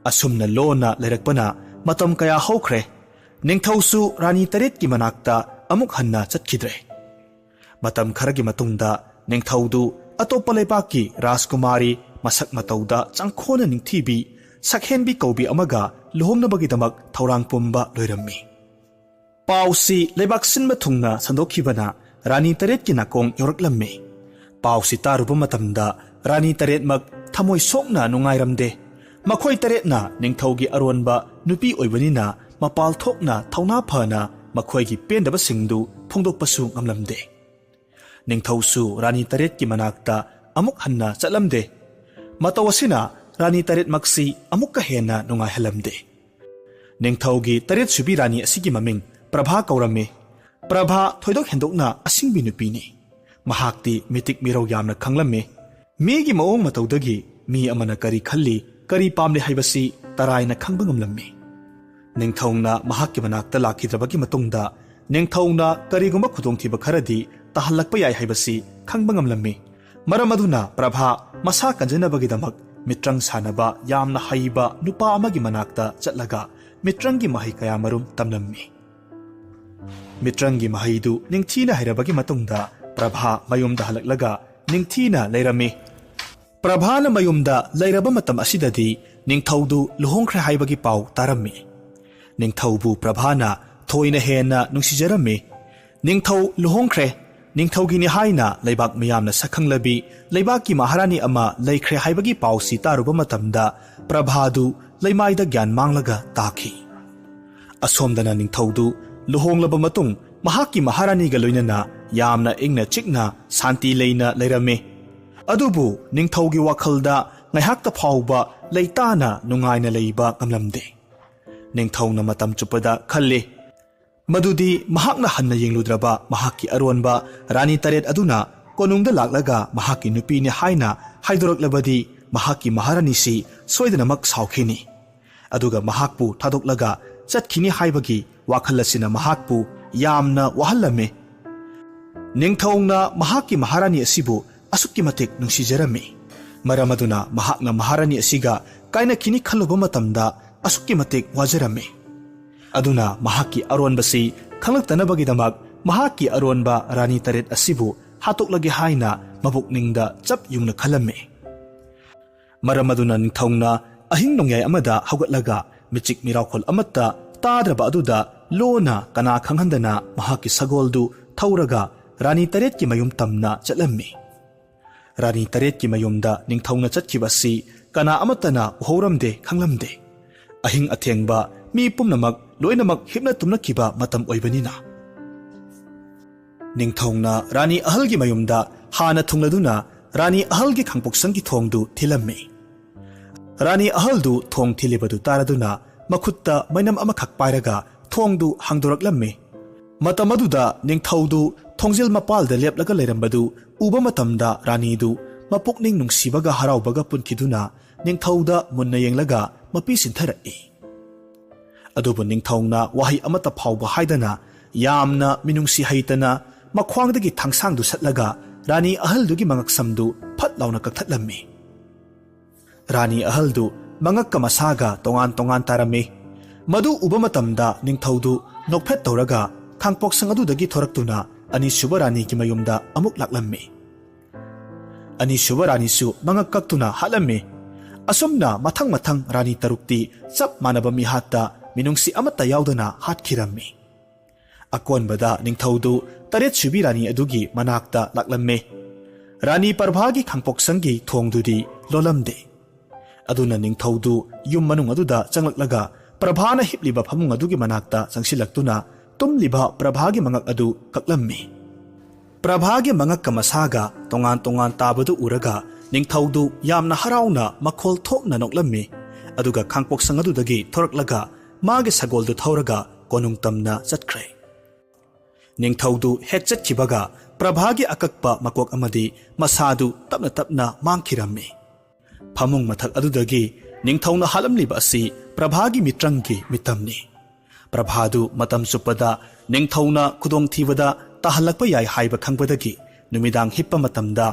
ꯑꯁꯨꯝꯅ ꯂꯣꯟꯅ ꯂꯩꯔꯛꯄꯅ ꯃꯇꯝ ꯀꯌꯥ ꯍꯧꯈ꯭ꯔꯦ꯫ ꯅꯤꯡꯊꯧꯁꯨ ꯔꯥꯅꯤ ꯇꯔꯦꯠꯀꯤ ꯃꯅꯥꯛꯇ ꯑꯃꯨꯛ ꯍꯟꯅ ꯆꯠꯈꯤꯗ꯭ꯔꯦ꯫ ꯃꯇꯝ ꯈꯔꯒꯤ ꯃꯇꯨꯡꯗ ꯅꯤꯡꯊꯧꯗꯨ ꯑꯇꯣꯞꯄ ꯂꯩꯕꯥꯛꯀꯤ ꯔꯥꯖꯀꯨꯃꯥꯔꯤ, ꯃꯁꯛ ꯃꯇꯧꯗ ꯆꯪꯈꯣꯟꯅ ꯅꯤꯡꯊꯤꯕꯤ, ꯁꯛꯍꯦꯟꯕꯤ ꯀꯧꯕꯤ ꯑꯃꯒ ꯂꯨꯍꯣꯡꯅꯕꯒꯤꯗꯃꯛ ꯊꯧꯔꯥꯡ ꯄꯨꯝꯕ ꯂꯣꯏꯔꯝꯃꯤ꯫ ꯄꯥꯎꯁꯤ ꯂꯩꯕꯥꯛ ꯁꯤꯟꯕ ꯊꯨꯡꯅ ꯁꯟꯗꯣꯛꯈꯤꯕꯅ ꯔꯥꯅꯤ ꯇꯔꯦꯠꯀꯤ ꯅꯥꯀꯣꯡ ꯌꯧꯔꯛꯂꯝꯃꯤ꯫ ꯄꯥꯎꯁꯤ ꯇꯥꯔꯨꯕ ꯃꯇꯝꯗ ꯔꯥꯅꯤ ꯇꯔꯦꯠꯃꯛ ꯊꯃꯣꯏ ꯁꯣꯛꯅ ꯅꯨꯡꯉꯥꯏꯔꯝꯗꯦ꯫ ꯃꯈꯣꯏ ꯇꯔꯦꯠꯅ ꯅꯤꯡꯊꯧꯒꯤ ꯑꯔꯣꯟꯕ ꯅꯨꯄꯤ ꯑꯣꯏꯕꯅꯤꯅ ꯃꯄꯥꯜ ꯊꯣꯛꯅ ꯊꯧꯅꯥ ꯐꯅ ꯃꯈꯣꯏꯒꯤ ꯄꯦꯟꯗꯕꯁꯤꯡꯗꯨ ꯐꯣꯡꯗꯣꯛꯄꯁꯨ ꯉꯝꯂꯝꯗꯦ꯫ ꯅꯤꯡꯊꯧꯁꯨ ꯔꯥꯅꯤ ꯇꯔꯦꯠꯀꯤ ꯃꯅꯥꯛꯇ ꯑꯃꯨꯛ ꯍꯟꯅ ꯆꯠꯂꯝꯗꯦ꯫ ꯃꯇꯧ ꯑꯁꯤꯅ ꯔꯥꯅꯤ ꯇꯔꯦꯠꯃꯛꯁꯤ ꯑꯃꯨꯛꯀ ꯍꯦꯟꯅ ꯅꯨꯡꯉꯥꯏꯍꯜꯂꯝꯗꯦ꯫ ꯅꯤꯡꯊꯧꯒꯤ ꯇꯔꯦꯠꯁꯨꯕꯤ ꯔꯥꯅꯤ ꯑꯁꯤꯒꯤ ꯃꯃꯤꯡ ꯄ꯭ꯔꯚꯥ ꯀꯧꯔꯝꯃꯤ꯫ ꯄ꯭ꯔꯚꯥ ꯊꯣꯏꯗꯣꯛ ꯍꯦꯟꯗꯣꯛꯅ ꯑꯁꯤꯡꯕꯤ ꯅꯨꯄꯤꯅꯤ꯫ ꯃꯍꯥꯛꯇꯤ ꯃꯤꯇꯤꯛ ꯃꯤꯔꯧ ꯌꯥꯝꯅ ꯈꯪꯂꯝꯃꯤ꯫ ꯃꯤꯒꯤ ꯃꯑꯣꯡ ꯃꯇꯧꯗꯒꯤ ꯃꯤ ꯑꯃꯅ ꯀꯔꯤ ꯈꯜꯂꯤ, ꯀꯔꯤ ꯄꯥꯝꯂꯤ ꯍꯥꯏꯕꯁꯤ ꯇꯔꯥꯏꯅ ꯈꯪꯕ ꯉꯝꯂꯝꯃꯤ꯫ ꯅꯤꯡꯊꯧꯅ ꯃꯍꯥꯛꯀꯤ ꯃꯅꯥꯛꯇ ꯂꯥꯛꯈꯤꯗ꯭ꯔꯕꯒꯤ ꯃꯇꯨꯡꯗ ꯅꯤꯡꯊꯧꯅ ꯀꯔꯤꯒꯨꯝꯕ ꯈꯨꯗꯣꯡꯊꯤꯕ ꯈꯔꯗꯤ ꯇꯥꯍꯜꯂꯛꯄ ꯌꯥꯏ ꯍꯥꯏꯕꯁꯤ ꯈꯪꯕ ꯉꯝꯂꯝꯃꯤ꯫ ꯃꯔꯝ ꯑꯗꯨꯅ ꯄ꯭ꯔꯚꯥ ꯃꯁꯥ ꯀꯟꯖꯅꯕꯒꯤꯗꯃꯛ ꯃꯤꯇ꯭ꯔꯪ ꯁꯥꯟꯅꯕ ꯌꯥꯝꯅ ꯍꯩꯕ ꯅꯨꯄꯥ ꯑꯃꯒꯤ ꯃꯅꯥꯛꯇ ꯆꯠꯂꯒ ꯃꯤꯇ꯭ꯔꯪꯒꯤ ꯃꯍꯩ ꯀꯌꯥꯃꯔꯨꯝ ꯇꯝꯂꯝꯃꯤ꯫ ꯃꯤꯇ꯭ꯔꯪꯒꯤ ꯃꯍꯩꯗꯨ ꯅꯤꯡꯊꯤꯅ ꯍꯩꯔꯕꯒꯤ ꯃꯇꯨꯡꯗ ꯄ꯭ꯔꯚꯥ ꯃꯌꯨꯝꯗ ꯍꯜꯂꯛꯂꯒ ꯅꯤꯡꯊꯤꯅ ꯂꯩꯔꯝꯃꯤ꯫ ꯄ꯭ꯔꯚꯥꯅ ꯃꯌꯨꯝꯗ ꯂꯩꯔꯕ ꯃꯇꯝ ꯑꯁꯤꯗꯗꯤ ꯅꯤꯡꯊꯧꯗꯨ ꯂꯨꯍꯣꯡꯈ꯭ꯔꯦ ꯍꯥꯏꯕꯒꯤ ꯄꯥꯎ ꯇꯥꯔꯝꯃꯤ꯫ ꯅꯤꯡꯊꯧꯕꯨ ꯄ꯭ꯔꯚꯥꯅ ꯊꯣꯏꯅ ꯍꯦꯟꯅ ꯅꯨꯡꯁꯤꯖꯔꯝꯃꯤ꯫ ꯅꯤꯡꯊꯧ ꯂꯨꯍꯣꯡꯈ꯭ꯔꯦ, ꯅꯤꯡꯊꯧꯒꯤꯅꯤ ꯍꯥꯏꯅ ꯂꯩꯕꯥꯛ ꯃꯤꯌꯥꯝꯅ ꯁꯛꯈꯪꯂꯕꯤ ꯂꯩꯕꯥꯛꯀꯤ ꯃꯍꯥꯔꯥꯅꯤ ꯑꯃ ꯂꯩꯈ꯭ꯔꯦ ꯍꯥꯏꯕꯒꯤ ꯄꯥꯎꯁꯤ ꯇꯥꯔꯨꯕ ꯃꯇꯝꯗ ꯄ꯭ꯔꯚꯥꯗꯨ ꯂꯩꯃꯥꯏꯗ ꯒ꯭ꯌꯥꯟ ꯃꯥꯡꯂꯒ ꯇꯥꯈꯤ꯫ ꯑꯁꯣꯝꯗꯅ ꯅꯤꯡꯊꯧꯗꯨ ꯂꯨꯍꯣꯡꯂꯕ ꯃꯇꯨꯡ ꯃꯍꯥꯛꯀꯤ ꯃꯍꯥꯔꯥꯅꯤꯒ ꯂꯣꯏꯅꯅ ꯌꯥꯝꯅ ꯏꯪꯅ ꯆꯤꯛꯅ ꯁꯥꯟꯇꯤ ꯂꯩꯅ ꯂꯩꯔꯝꯃꯤ꯫ ꯑꯗꯨꯕꯨ ꯅꯤꯡꯊꯧꯒꯤ ꯋꯥꯈꯜꯗ ꯉꯥꯏꯍꯥꯛꯇ ꯐꯥꯎꯕ ꯂꯩꯇꯥꯅ ꯅꯨꯡꯉꯥꯏꯅ ꯂꯩꯕ ꯉꯝꯂꯝꯗꯦ꯫ ꯅꯤꯡꯊꯧꯅ ꯃꯇꯝ ꯆꯨꯞꯄꯗ ꯈꯜꯂꯤ ꯃꯗꯨꯗꯤ ꯃꯍꯥꯛꯅ ꯍꯟꯅ ꯌꯦꯡꯂꯨꯗ꯭ꯔꯕ ꯃꯍꯥꯛꯀꯤ ꯑꯔꯣꯟꯕ ꯔꯥꯅꯤ ꯇꯔꯦꯠ ꯑꯗꯨꯅ ꯀꯣꯅꯨꯡꯗ ꯂꯥꯛꯂꯒ ꯃꯍꯥꯛꯀꯤ ꯅꯨꯄꯤꯅꯤ ꯍꯥꯏꯅ ꯍꯥꯏꯗꯣꯔꯛꯂꯕꯗꯤ ꯃꯍꯥꯛꯀꯤ ꯃꯍꯥꯔꯥꯅꯤꯁꯤ ꯁꯣꯏꯗꯅꯃꯛ ꯁꯥꯎꯈꯤꯅꯤ꯫ ꯑꯗꯨꯒ ꯃꯍꯥꯛꯄꯨ ꯊꯥꯗꯣꯛꯂꯒ ꯆꯠꯈꯤꯅꯤ ꯍꯥꯏꯕꯒꯤ ꯋꯥꯈꯜ ꯑꯁꯤꯅ ꯃꯍꯥꯛꯄꯨ ꯌꯥꯝꯅ ꯋꯥꯍꯜꯂꯝꯃꯤ꯫ ꯅꯤꯡꯊꯧꯅ ꯃꯍꯥꯛꯀꯤ ꯃꯍꯥꯔꯥꯅꯤ ꯑꯁꯤꯕꯨ ꯑꯁꯨꯛꯀꯤ ꯃꯇꯤꯛ ꯅꯨꯡꯁꯤꯖꯔꯝꯃꯤ꯫ ꯃꯔꯝ ꯑꯗꯨꯅ ꯃꯍꯥꯛꯅ ꯃꯍꯥꯔꯥꯅꯤ ꯑꯁꯤꯒ ꯀꯥꯏꯅꯈꯤꯅꯤ ꯈꯜꯂꯨꯕ ꯃꯇꯝꯗ ꯑꯁꯨꯛꯀꯤ ꯃꯇꯤꯛ ꯋꯥꯖꯔꯝꯃꯤ꯫ ꯑꯗꯨꯅ ꯃꯍꯥꯛꯀꯤ ꯑꯔꯣꯟꯕꯁꯤ ꯈꯪꯂꯛꯇꯅꯕꯒꯤꯗꯃꯛ ꯃꯍꯥꯛꯀꯤ ꯑꯔꯣꯟꯕ ꯔꯥꯅꯤ ꯇꯔꯦꯠ ꯑꯁꯤꯕꯨ ꯍꯥꯠꯇꯣꯛꯂꯒꯦ ꯍꯥꯏꯅ ꯃꯕꯨꯛꯅꯤꯡꯗ ꯆꯞ ꯌꯨꯡꯅ ꯈꯜꯂꯝꯃꯤ꯫ ꯃꯔꯝ ꯑꯗꯨꯅ ꯅꯤꯡꯊꯧꯅ ꯑꯍꯤꯡ ꯅꯣꯡꯌꯥꯏ ꯑꯃꯗ ꯍꯧꯒꯠꯂꯒ ꯃꯤꯆꯤꯛ ꯃꯤꯔꯥꯎꯈꯣꯜ ꯑꯃꯠꯇ ꯇꯥꯗ꯭ꯔꯕ ꯑꯗꯨꯗ ꯂꯣꯟꯅ ꯀꯅꯥ ꯈꯪꯍꯟꯗꯅ ꯃꯍꯥꯛꯀꯤ ꯁꯒꯣꯜꯗꯨ ꯊꯧꯔꯒ ꯔꯥꯅꯤ ꯇꯔꯦꯠꯀꯤ ꯃꯌꯨꯝ ꯇꯝꯅ ꯆꯠꯂꯝꯃꯤ꯫ ꯔꯥꯅꯤ ꯇꯔꯦꯠꯀꯤ ꯃꯌꯨꯝꯗ ꯅꯤꯡꯊꯧꯅ ꯆꯠꯈꯤꯕ ꯑꯁꯤ ꯀꯅꯥ ꯑꯃꯠꯇꯅ ꯎꯍꯧꯔꯝꯗꯦ, ꯈꯪꯂꯝꯗꯦ꯫ ꯑꯍꯤꯡ ꯑꯊꯦꯡꯕ, ꯃꯤ ꯄꯨꯝꯅꯃꯛ ꯂꯣꯏꯅꯃꯛ ꯍꯤꯞꯅ ꯇꯨꯝꯅꯈꯤꯕ ꯃꯇꯝ ꯑꯣꯏꯕꯅꯤꯅ꯫ ꯅꯤꯡꯊꯧꯅ ꯔꯥꯅꯤ ꯑꯍꯜꯒꯤ ꯃꯌꯨꯝꯗ ꯍꯥꯟꯅ ꯊꯨꯡꯂꯗꯨꯅ ꯔꯥꯅꯤ ꯑꯍꯜꯒꯤ ꯈꯥꯡꯄꯣꯛꯁꯪꯒꯤ ꯊꯣꯡꯗꯨ ꯊꯤꯜꯂꯝꯃꯤ꯫ ꯔꯥꯅꯤ ꯑꯍꯜꯗꯨ ꯊꯣꯡ ꯊꯤꯜꯂꯤꯕꯗꯨ ꯇꯥꯔꯗꯨꯅ ꯃꯈꯨꯠꯇ ꯃꯩꯅꯝ ꯑꯃꯈꯛ ꯄꯥꯏꯔꯒ ꯊꯣꯡꯗꯨ ꯍꯥꯡꯗꯣꯔꯛꯂꯝꯃꯤ꯫ ꯃꯇꯝ ꯑꯗꯨꯗ ꯅꯤꯡꯊꯧꯗꯨ ꯊꯣꯡꯖꯤꯜ ꯃꯄꯥꯜꯗ ꯂꯦꯞꯂꯒ ꯂꯩꯔꯝꯕꯗꯨ ꯎꯕ ꯃꯇꯝꯗ ꯔꯥꯅꯤꯗꯨ ꯃꯄꯨꯛꯅꯤꯡ ꯅꯨꯡꯁꯤꯕꯒ ꯍꯔꯥꯎꯕꯒ ꯄꯨꯟꯈꯤꯗꯨꯅ ꯅꯤꯡꯊꯧꯗ ꯃꯨꯟꯅ ꯌꯦꯡꯂꯒ ꯃꯄꯤ ꯁꯤꯟꯊꯔꯛꯏ꯫ ꯑꯗꯨꯕꯨ ꯅꯤꯡꯊꯧꯅ ꯋꯥꯍꯩ ꯑꯃꯠꯇ ꯐꯥꯎꯕ ꯍꯥꯏꯗꯅ ꯌꯥꯝꯅ ꯃꯤꯅꯨꯡꯁꯤ ꯍꯩꯇꯅ ꯃꯈ꯭ꯋꯥꯡꯗꯒꯤ ꯊꯥꯡꯁꯥꯡꯗꯨ ꯁꯠꯂꯒ ꯔꯥꯅꯤ ꯑꯍꯜꯗꯨꯒꯤ ꯃꯉꯛꯁꯝꯗꯨ ꯐꯠ ꯂꯥꯎꯅ ꯀꯛꯊꯠꯂꯝꯃꯤ꯫ ꯔꯥꯅꯤ ꯑꯍꯜꯗꯨ ꯃꯉꯛꯀ ꯃꯁꯥꯒ ꯇꯣꯉꯥꯟ ꯇꯣꯉꯥꯟ ꯇꯥꯔꯝꯃꯤ꯫ ꯃꯗꯨ ꯎꯕ ꯃꯇꯝꯗ ꯅꯤꯡꯊꯧꯗꯨ ꯅꯣꯛꯐꯦꯠ ꯇꯧꯔꯒ ꯈꯥꯡꯄꯣꯛꯁꯪ ꯑꯗꯨꯗꯒꯤ ꯊꯣꯔꯛꯇꯨꯅ ꯑꯅꯤꯁꯨꯕ ꯔꯥꯅꯤꯒꯤ ꯃꯌꯨꯝꯗ ꯑꯃꯨꯛ ꯂꯥꯛꯂꯝꯃꯤ꯫ ꯑꯅꯤꯁꯨꯕ ꯔꯥꯅꯤꯁꯨ ꯃꯉꯛ ꯀꯛꯇꯨꯅ ꯍꯥꯠꯂꯝꯃꯤ꯫ ꯑꯁꯨꯝꯅ ꯃꯊꯪ ꯃꯊꯪ ꯔꯥꯅꯤ ꯇꯔꯨꯛꯇꯤ ꯆꯞ ꯃꯥꯟꯅꯕ ꯃꯤꯍꯥꯠꯇ ꯃꯤꯅꯨꯡꯁꯤ ꯑꯃꯠꯇ ꯌꯥꯎꯗꯅ ꯍꯥꯠꯈꯤꯔꯝꯃꯤ꯫ ꯑꯀꯣꯟꯕꯗ ꯅꯤꯡꯊꯧꯗꯨ ꯇꯔꯦꯠꯁꯨꯕꯤ ꯔꯥꯅꯤ ꯑꯗꯨꯒꯤ ꯃꯅꯥꯛꯇ ꯂꯥꯛꯂꯝꯃꯤ꯫ ꯔꯥꯅꯤ ꯄ꯭ꯔꯚꯥꯒꯤ ꯈꯥꯡꯄꯣꯛꯁꯪꯒꯤ ꯊꯣꯡꯗꯨꯗꯤ ꯂꯣꯜꯂꯝꯗꯦ꯫ ꯑꯗꯨꯅ ꯅꯤꯡꯊꯧꯗꯨ ꯌꯨꯝ ꯃꯅꯨꯡ ꯑꯗꯨꯗ ꯆꯪꯂꯛꯂꯒ ꯄ꯭ꯔꯚꯥꯅ ꯍꯤꯞꯂꯤꯕ ꯐꯃꯨꯡ ꯑꯗꯨꯒꯤ ꯃꯅꯥꯛꯇ ꯆꯪꯁꯤꯜꯂꯛꯇꯨꯅ ꯇꯨꯝꯂꯤꯕ ꯄ꯭ꯔꯚꯥꯒꯤ ꯃꯉꯛ ꯑꯗꯨ ꯀꯛꯂꯝꯃꯤ꯫ ꯄ꯭ꯔꯚꯥꯒꯤ ꯃꯉꯛꯀ ꯃꯁꯥꯒ ꯇꯣꯉꯥꯟ ꯇꯣꯉꯥꯟ ꯇꯥꯕꯗꯨ ꯎꯔꯒ ꯅꯤꯡꯊꯧꯗꯨ ꯌꯥꯝꯅ ꯍꯔꯥꯎꯅ ꯃꯈꯣꯜ ꯊꯣꯛꯅ ꯅꯣꯛꯂꯝꯃꯤ꯫ ꯑꯗꯨꯒ ꯈꯥꯡꯄꯣꯛꯁꯪ ꯑꯗꯨꯗꯒꯤ ꯊꯣꯔꯛꯂꯒ ꯃꯥꯒꯤ ꯁꯒꯣꯜꯗꯨ ꯊꯧꯔꯒ ꯀꯣꯅꯨꯡ ꯇꯝꯅ ꯆꯠꯈ꯭ꯔꯦ꯫ ꯅꯤꯡꯊꯧꯗꯨ ꯍꯦꯛ ꯆꯠꯈꯤꯕꯒ ꯄ꯭ꯔꯚꯥꯒꯤ ꯑꯀꯛꯄ ꯃꯀꯣꯛ ꯑꯃꯗꯤ ꯃꯁꯥꯗꯨ ꯇꯞꯅ ꯇꯞꯅ ꯃꯥꯡꯈꯤꯔꯝꯃꯤ꯫ ꯐꯃꯨꯡ ꯃꯊꯛ ꯑꯗꯨꯗꯒꯤ ꯅꯤꯡꯊꯧꯅ ꯍꯥꯠꯂꯝꯂꯤꯕ ꯑꯁꯤ ꯄ꯭ꯔꯚꯥꯒꯤ ꯃꯤꯇ꯭ꯔꯪꯒꯤ ꯃꯤꯇꯝꯅꯤ꯫ ꯄ꯭ꯔꯚꯥꯗꯨ ꯃꯇꯝ ꯆꯨꯞꯄꯗ ꯅꯤꯡꯊꯧꯅ ꯈꯨꯗꯣꯡꯊꯤꯕꯗ ꯇꯥꯍꯜꯂꯛꯄ ꯌꯥꯏ ꯍꯥꯏꯕ ꯈꯪꯕꯗꯒꯤ ꯅꯨꯃꯤꯗꯥꯡ ꯍꯤꯞꯄ ꯃꯇꯝꯗ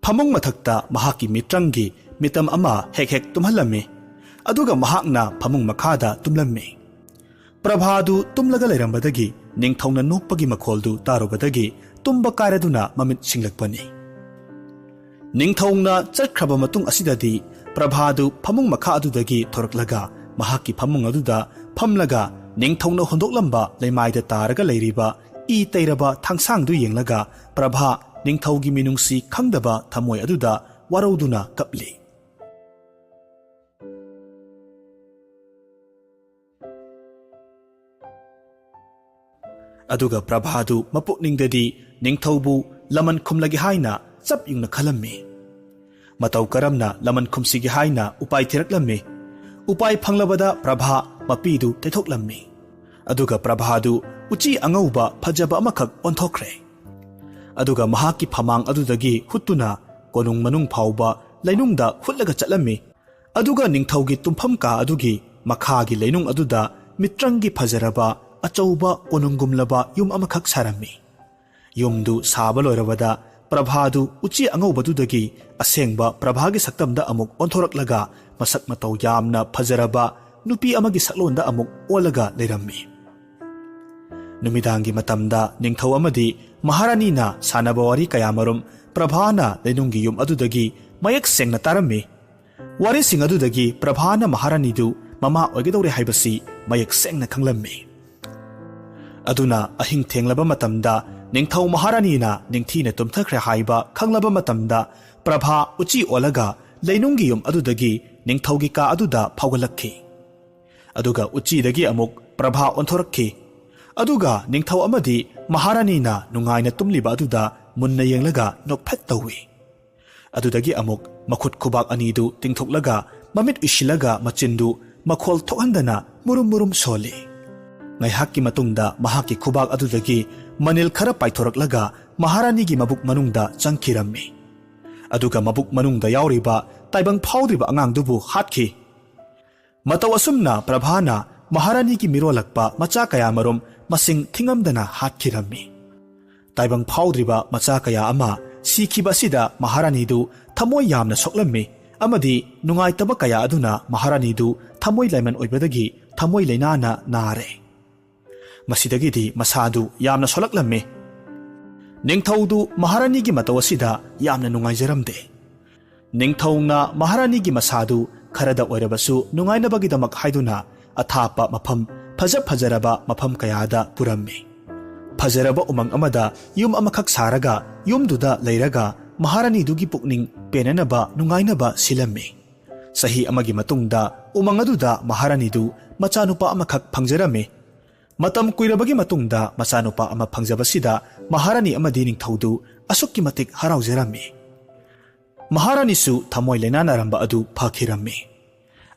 ꯐꯃꯨꯡ ꯃꯊꯛꯇ ꯃꯍꯥꯛꯀꯤ ꯃꯤꯇ꯭ꯔꯪꯒꯤ ꯃꯤꯇꯝ ꯑꯃ ꯍꯦꯛ ꯍꯦꯛ ꯇꯨꯝꯍꯜꯂꯝꯃꯤ꯫ ꯑꯗꯨꯒ ꯃꯍꯥꯛꯅ ꯐꯃꯨꯡ ꯃꯈꯥꯗ ꯇꯨꯝꯂꯝꯃꯤ꯫ ꯄ꯭ꯔꯚꯥꯗꯨ ꯇꯨꯝꯂꯒ ꯂꯩꯔꯝꯕꯗꯒꯤ ꯅꯤꯡꯊꯧꯅ ꯅꯣꯛꯄꯒꯤ ꯃꯈꯣꯜꯗꯨ ꯇꯥꯔꯨꯕꯗꯒꯤ ꯇꯨꯝꯕ ꯀꯥꯏꯔꯗꯨꯅ ꯃꯃꯤꯠ ꯁꯤꯡꯂꯛꯄꯅꯤ꯫ ꯅꯤꯡꯊꯧꯅ ꯆꯠꯈ꯭ꯔꯕ ꯃꯇꯨꯡ ꯑꯁꯤꯗꯗꯤ ꯄ꯭ꯔꯚꯥꯗꯨ ꯐꯃꯨꯡ ꯃꯈꯥ ꯑꯗꯨꯗꯒꯤ ꯊꯣꯔꯛꯂꯒ ꯃꯍꯥꯛꯀꯤ ꯐꯃꯨꯡ ꯑꯗꯨꯗ ꯐꯝꯂꯒ ꯅꯤꯡꯊꯧꯅ ꯍꯨꯟꯗꯣꯛꯂꯝꯕ ꯂꯩꯃꯥꯏꯗ ꯇꯥꯔꯒ ꯂꯩꯔꯤꯕ ꯏ ꯇꯩꯔꯕ ꯊꯥꯡꯁꯥꯡꯗꯨ ꯌꯦꯡꯂꯒ ꯄ꯭ꯔꯚꯥ ꯅꯤꯡꯊꯧꯒꯤ ꯃꯤꯅꯨꯡꯁꯤ ꯈꯪꯗꯕ ꯊꯃꯣꯏ ꯑꯗꯨꯗ ꯋꯥꯔꯧꯗꯨꯅ ꯀꯞꯂꯤ꯫ ꯑꯗꯨꯒ ꯄ꯭ꯔꯚꯥꯗꯨ ꯃꯄꯨꯛꯅꯤꯡꯗꯗꯤ ꯅꯤꯡꯊꯧꯕꯨ ꯂꯃꯟ ꯈꯨꯝꯂꯒꯦ ꯍꯥꯏꯅ ꯆꯞ ꯌꯨꯡꯅ ꯈꯜꯂꯝꯃꯤ꯫ ꯃꯇꯧ ꯀꯔꯝꯅ ꯂꯃꯟ ꯈꯨꯝꯁꯤꯒꯦ ꯍꯥꯏꯅ ꯎꯄꯥꯏ ꯊꯤꯔꯛꯂꯝꯃꯤ꯫ ꯎꯄꯥꯏ ꯐꯪꯂꯕꯗ ꯄ꯭ꯔꯚꯥ ꯃꯄꯤꯗꯨ ꯇꯩꯊꯣꯛꯂꯝꯃꯤ꯫ ꯑꯗꯨꯒ ꯄ꯭ꯔꯚꯥꯗꯨ ꯎꯆꯤ ꯑꯉꯧꯕ ꯐꯖꯕ ꯑꯃꯈꯛ ꯑꯣꯟꯊꯣꯛꯈ꯭ꯔꯦ꯫ ꯑꯗꯨꯒ ꯃꯍꯥꯛꯀꯤ ꯐꯃꯥꯡ ꯑꯗꯨꯗꯒꯤ ꯍꯨꯠꯇꯨꯅ ꯀꯣꯅꯨꯡ ꯃꯅꯨꯡ ꯐꯥꯎꯕ ꯂꯩꯅꯨꯡꯗ ꯍꯨꯠꯂꯒ ꯆꯠꯂꯝꯃꯤ꯫ ꯑꯗꯨꯒ ꯅꯤꯡꯊꯧꯒꯤ ꯇꯨꯝꯐꯝ ꯀꯥ ꯑꯗꯨꯒꯤ ꯃꯈꯥꯒꯤ ꯂꯩꯅꯨꯡ ꯑꯗꯨꯗ ꯃꯤꯇ꯭ꯔꯪꯒꯤ ꯐꯖꯔꯕ ꯑꯆꯧꯕ ꯀꯣꯅꯨꯡꯒꯨꯝꯂꯕ ꯌꯨꯝ ꯑꯃꯈꯛ ꯁꯥꯔꯝꯃꯤ꯫ ꯌꯨꯝꯗꯨ ꯁꯥꯕ ꯂꯣꯏꯔꯕꯗ ꯄ꯭ꯔꯚꯥꯗꯨ ꯎꯆꯤ ꯑꯉꯧꯕꯗꯨꯗꯒꯤ ꯑꯁꯦꯡꯕ ꯄ꯭ꯔꯚꯥꯒꯤ ꯁꯛꯇꯝꯗ ꯑꯃꯨꯛ ꯑꯣꯟꯊꯣꯔꯛꯂꯒ ꯃꯁꯛ ꯃꯇꯧ ꯌꯥꯝꯅ ꯐꯖꯔꯕ ꯅꯨꯄꯤ ꯑꯃꯒꯤ ꯁꯛꯂꯣꯟꯗ ꯑꯃꯨꯛ ꯑꯣꯜꯂꯒ ꯂꯩꯔꯝꯃꯤ꯫ ꯅꯨꯃꯤꯗꯥꯡꯒꯤ ꯃꯇꯝꯗ ꯅꯤꯡꯊꯧ ꯑꯃꯗꯤ ꯃꯍꯥꯔꯥꯅꯤꯅ ꯁꯥꯟꯅꯕ ꯋꯥꯔꯤ ꯀꯌꯥꯃꯔꯨꯝ ꯄ꯭ꯔꯚꯥꯅ ꯂꯩꯅꯨꯡꯒꯤ ꯌꯨꯝ ꯑꯗꯨꯗꯒꯤ ꯃꯌꯦꯛ ꯁꯦꯡꯅ ꯇꯥꯔꯝꯃꯤ꯫ ꯋꯥꯔꯤꯁꯤꯡ ꯑꯗꯨꯗꯒꯤ ꯄ꯭ꯔꯚꯥꯅ ꯃꯍꯥꯔꯥꯅꯤꯗꯨ ꯃꯃꯥ ꯑꯣꯏꯒꯗꯧꯔꯦ ꯍꯥꯏꯕꯁꯤ ꯃꯌꯦꯛ ꯁꯦꯡꯅ ꯈꯪꯂꯝꯃꯤ꯫ ꯑꯗꯨꯅ ꯑꯍꯤꯡ ꯊꯦꯡꯂꯕ ꯃꯇꯝꯗ ꯅꯤꯡꯊꯧ ꯃꯍꯥꯔꯥꯅꯤꯅ ꯅꯤꯡꯊꯤꯅ ꯇꯨꯝꯊꯈ꯭ꯔꯦ ꯍꯥꯏꯕ ꯈꯪꯂꯕ ꯃꯇꯝꯗ ꯄ꯭ꯔꯚꯥ ꯎꯆꯤ ꯑꯣꯜꯂꯒ ꯂꯩꯅꯨꯡꯒꯤ ꯌꯨꯝ ꯑꯗꯨꯗꯒꯤ ꯅꯤꯡꯊꯧꯒꯤ ꯀꯥ ꯑꯗꯨꯗ ꯐꯥꯎꯒꯠꯂꯛꯈꯤ꯫ ꯑꯗꯨꯒ ꯎꯆꯤꯗꯒꯤ ꯑꯃꯨꯛ ꯄ꯭ꯔꯚꯥ ꯑꯣꯟꯊꯣꯔꯛꯈꯤ꯫ ꯑꯗꯨꯒ ꯅꯤꯡꯊꯧ ꯑꯃꯗꯤ ꯃꯍꯥꯔꯥꯅꯤꯅ ꯅꯨꯡꯉꯥꯏꯅ ꯇꯨꯝꯂꯤꯕ ꯑꯗꯨꯗ ꯃꯨꯟꯅ ꯌꯦꯡꯂꯒ ꯅꯣꯛꯐꯦꯠ ꯇꯧꯏ꯫ ꯑꯗꯨꯗꯒꯤ ꯑꯃꯨꯛ ꯃꯈꯨꯠ ꯈꯨꯕꯥꯛ ꯑꯅꯤꯗꯨ ꯇꯤꯡꯊꯣꯛꯂꯒ ꯃꯃꯤꯠ ꯎꯏꯁꯤꯜꯂꯒ ꯃꯆꯤꯟꯗꯨ ꯃꯈꯣꯜ ꯊꯣꯛꯍꯟꯗꯅ ꯃꯨꯔꯨꯝ ꯃꯨꯔꯨꯝ ꯁꯣꯜꯂꯤ꯫ ꯉꯥꯏꯍꯥꯛꯀꯤ ꯃꯇꯨꯡꯗ ꯃꯍꯥꯛꯀꯤ ꯈꯨꯕꯥꯛ ꯑꯗꯨꯗꯒꯤ ꯃꯅꯤꯜ ꯈꯔ ꯄꯥꯏꯊꯣꯔꯛꯂꯒ ꯃꯍꯥꯔꯥꯅꯤꯒꯤ ꯃꯕꯨꯛ ꯃꯅꯨꯡꯗ ꯆꯪꯈꯤꯔꯝꯃꯤ꯫ ꯑꯗꯨꯒ ꯃꯕꯨꯛ ꯃꯅꯨꯡꯗ ꯌꯥꯎꯔꯤꯕ ꯇꯥꯏꯕꯪ ꯐꯥꯎꯗ꯭ꯔꯤꯕ ꯑꯉꯥꯡꯗꯨꯕꯨ ꯍꯥꯠꯈꯤ꯫ ꯃꯇꯧ ꯑꯁꯨꯝꯅ ꯄ꯭ꯔꯚꯥꯅ ꯃꯍꯥꯔꯥꯅꯤꯒꯤ ꯃꯤꯔꯣꯜꯂꯛꯄ ꯃꯆꯥ ꯀꯌꯥꯃꯔꯨꯝ ꯃꯁꯤꯡ ꯊꯤꯉꯝꯗꯅ ꯍꯥꯠꯈꯤꯔꯝꯃꯤ꯫ ꯇꯥꯏꯕꯪ ꯐꯥꯎꯗ꯭ꯔꯤꯕ ꯃꯆꯥ ꯀꯌꯥ ꯑꯃ ꯁꯤꯈꯤꯕ ꯑꯁꯤꯗ ꯃꯍꯥꯔꯥꯅꯤꯗꯨ ꯊꯃꯣꯏ ꯌꯥꯝꯅ ꯁꯣꯛꯂꯝꯃꯤ ꯑꯃꯗꯤ ꯅꯨꯡꯉꯥꯏꯇꯕ ꯀꯌꯥ ꯑꯗꯨꯅ ꯃꯍꯥꯔꯥꯅꯤꯗꯨ ꯊꯃꯣꯏ ꯂꯥꯏꯃꯟ ꯑꯣꯏꯕꯗꯒꯤ ꯊꯃꯣꯏ ꯂꯥꯏꯅꯥꯅ ꯅꯥꯔꯦ꯫ ꯃꯁꯤꯗꯒꯤꯗꯤ ꯃꯁꯥꯗꯨ ꯌꯥꯝꯅ ꯁꯣꯛꯂꯛꯂꯝꯃꯤ꯫ ꯅꯤꯡꯊꯧꯗꯨ ꯃꯍꯥꯔꯥꯅꯤꯒꯤ ꯃꯇꯧ ꯑꯁꯤꯗ ꯌꯥꯝꯅ ꯅꯨꯡꯉꯥꯏꯖꯔꯝꯗꯦ꯫ ꯅꯤꯡꯊꯧꯅ ꯃꯍꯥꯔꯥꯅꯤꯒꯤ ꯃꯁꯥꯗꯨ ꯈꯔꯗ ꯑꯣꯏꯔꯕꯁꯨ ꯅꯨꯡꯉꯥꯏꯅꯕꯒꯤꯗꯃꯛ ꯍꯥꯏꯗꯨꯅ ꯑꯊꯥꯞꯄ ꯃꯐꯝ ꯐꯖ ꯐꯖꯔꯕ ꯃꯐꯝ ꯀꯌꯥꯗ ꯄꯨꯔꯝꯃꯤ꯫ ꯐꯖꯔꯕ ꯎꯃꯪ ꯑꯃꯗ ꯌꯨꯝ ꯑꯃꯈꯛ ꯁꯥꯔꯒ ꯌꯨꯝꯗꯨꯗ ꯂꯩꯔꯒ ꯃꯍꯥꯔꯥꯅꯤꯗꯨꯒꯤ ꯄꯨꯛꯅꯤꯡ ꯄꯦꯟꯅꯅꯕ ꯅꯨꯡꯉꯥꯏꯅꯕ ꯁꯤꯜꯂꯝꯃꯤ꯫ ꯆꯍꯤ ꯑꯃꯒꯤ ꯃꯇꯨꯡꯗ ꯎꯃꯪ ꯑꯗꯨꯗ ꯃꯍꯥꯔꯥꯅꯤꯗꯨ ꯃꯆꯥꯅꯨꯄꯥ ꯑꯃꯈꯛ ꯐꯪꯖꯔꯝꯃꯤ꯫ ꯃꯇꯝ ꯀꯨꯏꯔꯕꯒꯤ ꯃꯇꯨꯡꯗ ꯃꯆꯥꯅꯨꯄꯥ ꯑꯃ ꯐꯪꯖꯕꯁꯤꯗ ꯃꯍꯥꯔꯥꯅꯤ ꯑꯃꯗꯤ ꯅꯤꯡꯊꯧꯗꯨ ꯑꯁꯨꯛꯀꯤ ꯃꯇꯤꯛ ꯍꯔꯥꯎꯖꯔꯝꯃꯤ꯫ ꯃꯍꯥꯔꯥꯅꯤꯁꯨ ꯊꯃꯣꯏ ꯂꯩꯅꯥꯅꯔꯝꯕ ꯑꯗꯨ ꯐꯈꯤꯔꯝꯃꯤ꯫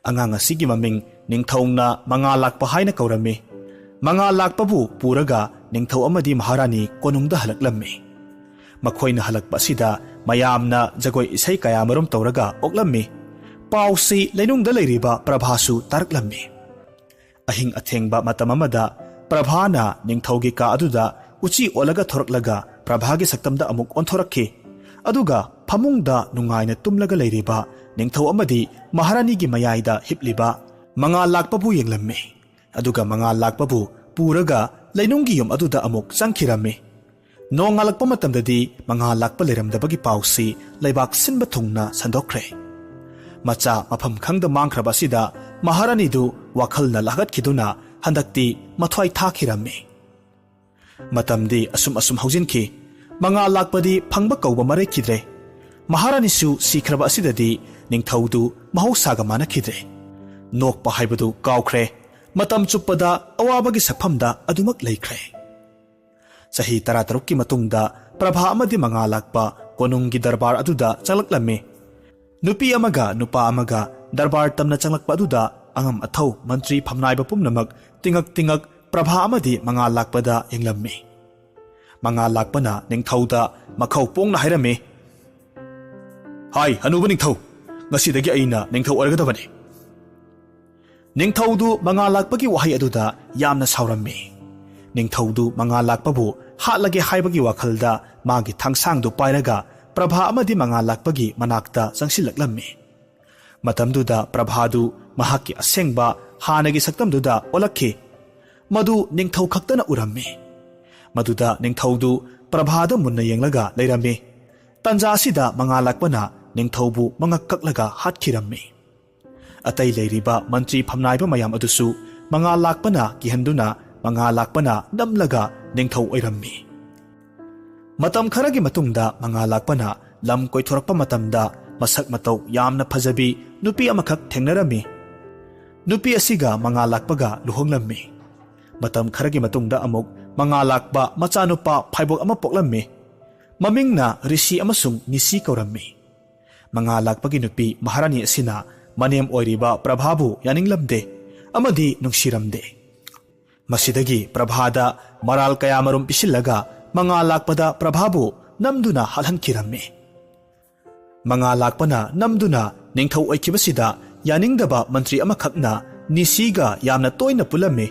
ꯑꯉꯥꯡ ꯑꯁꯤꯒꯤ ꯃꯃꯤꯡ ꯅꯤꯡꯊꯧꯅ ꯃꯉꯥ ꯂꯥꯛꯄ ꯍꯥꯏꯅ ꯀꯧꯔꯝꯃꯤ꯫ ꯃꯉꯥ ꯂꯥꯛꯄꯕꯨ ꯄꯨꯔꯒ ꯅꯤꯡꯊꯧ ꯑꯃꯗꯤ ꯃꯍꯥꯔꯥꯅꯤ ꯀꯣꯅꯨꯡꯗ ꯍꯜꯂꯛꯂꯝꯃꯤ꯫ ꯃꯈꯣꯏꯅ ꯍꯜꯂꯛꯄ ꯑꯁꯤꯗ ꯃꯌꯥꯝꯅ ꯖꯒꯣꯏ ꯏꯁꯩ ꯀꯌꯥꯃꯔꯨꯝ ꯇꯧꯔꯒ ꯑꯣꯛꯂꯝꯃꯤ꯫ ꯄꯥꯎꯁꯤ ꯂꯩꯅꯨꯡꯗ ꯂꯩꯔꯤꯕ ꯄ꯭ꯔꯚꯥꯁꯨ ꯇꯥꯔꯛꯂꯝꯃꯤ꯫ ꯑꯍꯤꯡ ꯑꯊꯦꯡꯕ ꯃꯇꯝ ꯑꯃꯗ ꯄ꯭ꯔꯚꯥꯅ ꯅꯤꯡꯊꯧꯒꯤ ꯀꯥ ꯑꯗꯨꯗ ꯎꯆꯤ ꯑꯣꯜꯂꯒ ꯊꯣꯔꯛꯂꯒ ꯄ꯭ꯔꯚꯥꯒꯤ ꯁꯛꯇꯝꯗ ꯑꯃꯨꯛ ꯑꯣꯟꯊꯣꯔꯛꯈꯤ꯫ ꯑꯗꯨꯒ ꯐꯃꯨꯡꯗ ꯅꯨꯡꯉꯥꯏꯅ ꯇꯨꯝꯂꯒ ꯂꯩꯔꯤꯕ ꯅꯤꯡꯊꯧ ꯑꯃꯗꯤ ꯃꯍꯥꯔꯥꯅꯤꯒꯤ ꯃꯌꯥꯏꯗ ꯍꯤꯞꯂꯤꯕ ꯃꯉꯥ ꯂꯥꯛꯄꯕꯨ ꯌꯦꯡꯂꯝꯃꯤ꯫ ꯑꯗꯨꯒ ꯃꯉꯥ ꯂꯥꯛꯄꯕꯨ ꯄꯨꯔꯒ ꯂꯩꯅꯨꯡꯒꯤ ꯌꯨꯝ ꯑꯗꯨꯗ ꯑꯃꯨꯛ ꯆꯪꯈꯤꯔꯝꯃꯤ꯫ ꯅꯣꯡꯉꯥꯜꯂꯛꯄ ꯃꯇꯝꯗꯗꯤ ꯃꯉꯥ ꯂꯥꯛꯄ ꯂꯩꯔꯝꯗꯕꯒꯤ ꯄꯥꯎꯁꯤ ꯂꯩꯕꯥꯛ ꯁꯤꯟꯕ ꯊꯨꯡꯅ ꯁꯟꯗꯣꯛꯈ꯭ꯔꯦ꯫ ꯃꯆꯥ ꯃꯐꯝ ꯈꯪꯗ ꯃꯥꯡꯈ꯭ꯔꯕ ꯑꯁꯤꯗ ꯃꯍꯥꯔꯥꯅꯤꯗꯨ ꯋꯥꯈꯜꯅ ꯂꯥꯒꯠꯈꯤꯗꯨꯅ ꯍꯟꯗꯛꯇꯤ ꯃꯊ꯭ꯋꯥꯏ ꯊꯥꯈꯤꯔꯝꯃꯤ꯫ ꯃꯇꯝꯗꯤ ꯑꯁꯨꯝ ꯑꯁꯨꯝ ꯍꯧꯖꯤꯟꯈꯤ꯫ ꯃꯉꯥ ꯂꯥꯛꯄꯗꯤ ꯐꯪꯕ ꯀꯧꯕ ꯃꯔꯩꯈꯤꯗ꯭ꯔꯦ꯫ ꯃꯍꯥꯔꯥꯅꯤꯁꯨ ꯁꯤꯈ꯭ꯔꯕ ꯑꯁꯤꯗꯗꯤ ꯅꯤꯡꯊꯧꯗꯨ ꯃꯍꯧꯁꯥꯒ ꯃꯥꯟꯅꯈꯤꯗ꯭ꯔꯦ꯫ ꯅꯣꯛꯄ ꯍꯥꯏꯕꯗꯨ ꯀꯥꯎꯈ꯭ꯔꯦ꯫ ꯃꯇꯝ ꯆꯨꯞꯄꯗ ꯑꯋꯥꯕꯒꯤ ꯁꯛꯐꯝꯗ ꯑꯗꯨꯃꯛ ꯂꯩꯈ꯭ꯔꯦ꯫ ꯆꯍꯤ ꯇꯔꯥꯇꯔꯨꯛꯀꯤ ꯃꯇꯨꯡꯗ ꯄ꯭ꯔꯚꯥ ꯑꯃꯗꯤ ꯃꯉꯥ ꯂꯥꯛꯄ ꯀꯣꯅꯨꯡꯒꯤ ꯗꯔꯕꯥꯔ ꯑꯗꯨꯗ ꯆꯪꯂꯛꯂꯝꯃꯤ꯫ ꯅꯨꯄꯤ ꯑꯃꯒ ꯅꯨꯄꯥ ꯑꯃꯒ ꯗꯔꯕꯥꯔ ꯇꯝꯅ ꯆꯪꯂꯛꯄ ꯑꯗꯨꯗ ꯑꯉꯝ ꯑꯊꯧ ꯃꯟꯇ꯭ꯔꯤ ꯐꯝꯅꯥꯏꯕ ꯄꯨꯝꯅꯃꯛ ꯇꯤꯉꯛ ꯇꯤꯉꯛ ꯄ꯭ꯔꯚꯥ ꯑꯃꯗꯤ ꯃꯉꯥ ꯂꯥꯛꯄꯗ ꯌꯦꯡꯂꯝꯃꯤ꯫ ꯃꯉꯥ ꯂꯥꯛꯄꯅ ꯅꯤꯡꯊꯧꯗ ꯃꯈꯧ ꯄꯣꯡꯅ ꯍꯥꯏꯔꯝꯃꯤ, "ꯍꯥꯏ, ꯍꯅꯨꯕ ꯅꯤꯡꯊꯧ, ꯉꯁꯤꯗꯒꯤ ꯑꯩꯅ ꯅꯤꯡꯊꯧ ꯑꯣꯏꯔꯒꯗꯕꯅꯤ꯫" ꯅꯤꯡꯊꯧꯗꯨ ꯃꯉꯥ ꯂꯥꯛꯄꯒꯤ ꯋꯥꯍꯩ ꯑꯗꯨꯗ ꯌꯥꯝꯅ ꯁꯥꯎꯔꯝꯃꯤ꯫ ꯅꯤꯡꯊꯧꯗꯨ ꯃꯉꯥ ꯂꯥꯛꯄꯕꯨ ꯍꯥꯠꯂꯒꯦ ꯍꯥꯏꯕꯒꯤ ꯋꯥꯈꯜꯗ ꯃꯥꯒꯤ ꯊꯥꯡꯁꯥꯡꯗꯨ ꯄꯥꯏꯔꯒ ꯄ꯭ꯔꯚꯥ ꯑꯃꯗꯤ ꯃꯉꯥ ꯂꯥꯛꯄꯒꯤ ꯃꯅꯥꯛꯇ ꯆꯪꯁꯤꯜꯂꯛꯂꯝꯃꯤ꯫ ꯃꯇꯝꯗꯨꯗ ꯄ꯭ꯔꯚꯥꯗꯨ ꯃꯍꯥꯛꯀꯤ ꯑꯁꯦꯡꯕ ꯍꯥꯟꯅꯒꯤ ꯁꯛꯇꯝꯗꯨꯗ ꯑꯣꯜꯂꯛꯈꯤ꯫ ꯃꯗꯨ ꯅꯤꯡꯊꯧ ꯈꯛꯇꯅ ꯎꯔꯝꯃꯤ꯫ ꯃꯗꯨꯗ ꯅꯤꯡꯊꯧꯗꯨ ꯄ꯭ꯔꯚꯥꯗ ꯃꯨꯟꯅ ꯌꯦꯡꯂꯒ ꯂꯩꯔꯝꯃꯤ꯫ ꯇꯟꯖꯥ ꯑꯁꯤꯗ ꯃꯉꯥ ꯂꯥꯛꯄꯅ ꯅꯤꯡꯊꯧꯕꯨ ꯃꯉꯛ ꯀꯛꯂꯒ ꯍꯥꯠꯈꯤꯔꯝꯃꯤ꯫ ꯑꯇꯩ ꯂꯩꯔꯤꯕ ꯃꯟꯇ꯭ꯔꯤ ꯐꯝꯅꯥꯏꯕ ꯃꯌꯥꯝ ꯑꯗꯨꯁꯨ ꯃꯉꯥꯜ ꯂꯥꯛꯄꯅ ꯀꯤꯍꯟꯗꯨꯅ ꯃꯉꯥꯜ ꯂꯥꯛꯄꯅ ꯅꯝꯂꯒ ꯅꯤꯡꯊꯧ ꯑꯣꯏꯔꯝꯃꯤ꯫ ꯃꯇꯝ ꯈꯔꯒꯤ ꯃꯇꯨꯡꯗ ꯃꯉꯥꯜ ꯂꯥꯛꯄꯅ ꯂꯝ ꯀꯣꯏꯊꯣꯔꯛꯄ ꯃꯇꯝꯗ ꯃꯁꯛ ꯃꯇꯧ ꯌꯥꯝꯅ ꯐꯖꯕꯤ ꯅꯨꯄꯤ ꯑꯃꯈꯛ ꯊꯦꯡꯅꯔꯝꯃꯤ꯫ ꯅꯨꯄꯤ ꯑꯁꯤꯒ ꯃꯉꯥꯜ ꯂꯥꯛꯄꯒ ꯂꯨꯍꯣꯡꯂꯝꯃꯤ꯫ ꯃꯇꯝ ꯈꯔꯒꯤ ꯃꯇꯨꯡꯗ ꯑꯃꯨꯛ ꯃꯉꯥꯜ ꯂꯥꯛꯄ ꯃꯆꯥꯅꯨꯄꯥ ꯐꯥꯏꯕꯣꯛ ꯑꯃ ꯄꯣꯛꯂꯝꯃꯤ꯫ ꯃꯃꯤꯡꯅ ꯔꯤꯁꯤ ꯑꯃꯁꯨꯡ ꯅꯤꯁꯤ ꯀꯧꯔꯝꯃꯤ꯫ ꯃꯉꯥꯜ ꯂꯥꯛꯄꯒꯤ ꯅꯨꯄꯤ ꯃꯍꯥꯔꯥꯅꯤ ꯑꯁꯤꯅ ꯃꯅꯦꯝ ꯑꯣꯏꯔꯤꯕ ꯄ꯭ꯔꯚꯥꯕꯨ ꯌꯥꯅꯤꯡꯂꯝꯗꯦ ꯑꯃꯗꯤ ꯅꯨꯡꯁꯤꯔꯝꯗꯦ꯫ ꯃꯁꯤꯗꯒꯤ ꯄ꯭ꯔꯚꯥꯗ ꯃꯔꯥꯜ ꯀꯌꯥꯃꯔꯨꯝ ꯄꯤꯁꯤꯜꯂꯒ ꯃꯉꯥꯜ ꯂꯥꯛꯄꯗ ꯄ꯭ꯔꯚꯥꯕꯨ ꯅꯝꯗꯨꯅ ꯍꯥꯠꯍꯟꯈꯤꯔꯝꯃꯤ꯫ ꯃꯉꯥꯜ ꯂꯥꯛꯄꯅ ꯅꯝꯗꯨꯅ ꯅꯤꯡꯊꯧ ꯑꯣꯏꯈꯤꯕꯁꯤꯗ ꯌꯥꯅꯤꯡꯗꯕ ꯃꯟꯇ꯭ꯔꯤ ꯑꯃꯈꯛꯅ ꯅꯤꯁꯤꯒ ꯌꯥꯝꯅ ꯇꯣꯏꯅ ꯄꯨꯜꯂꯝꯃꯤ꯫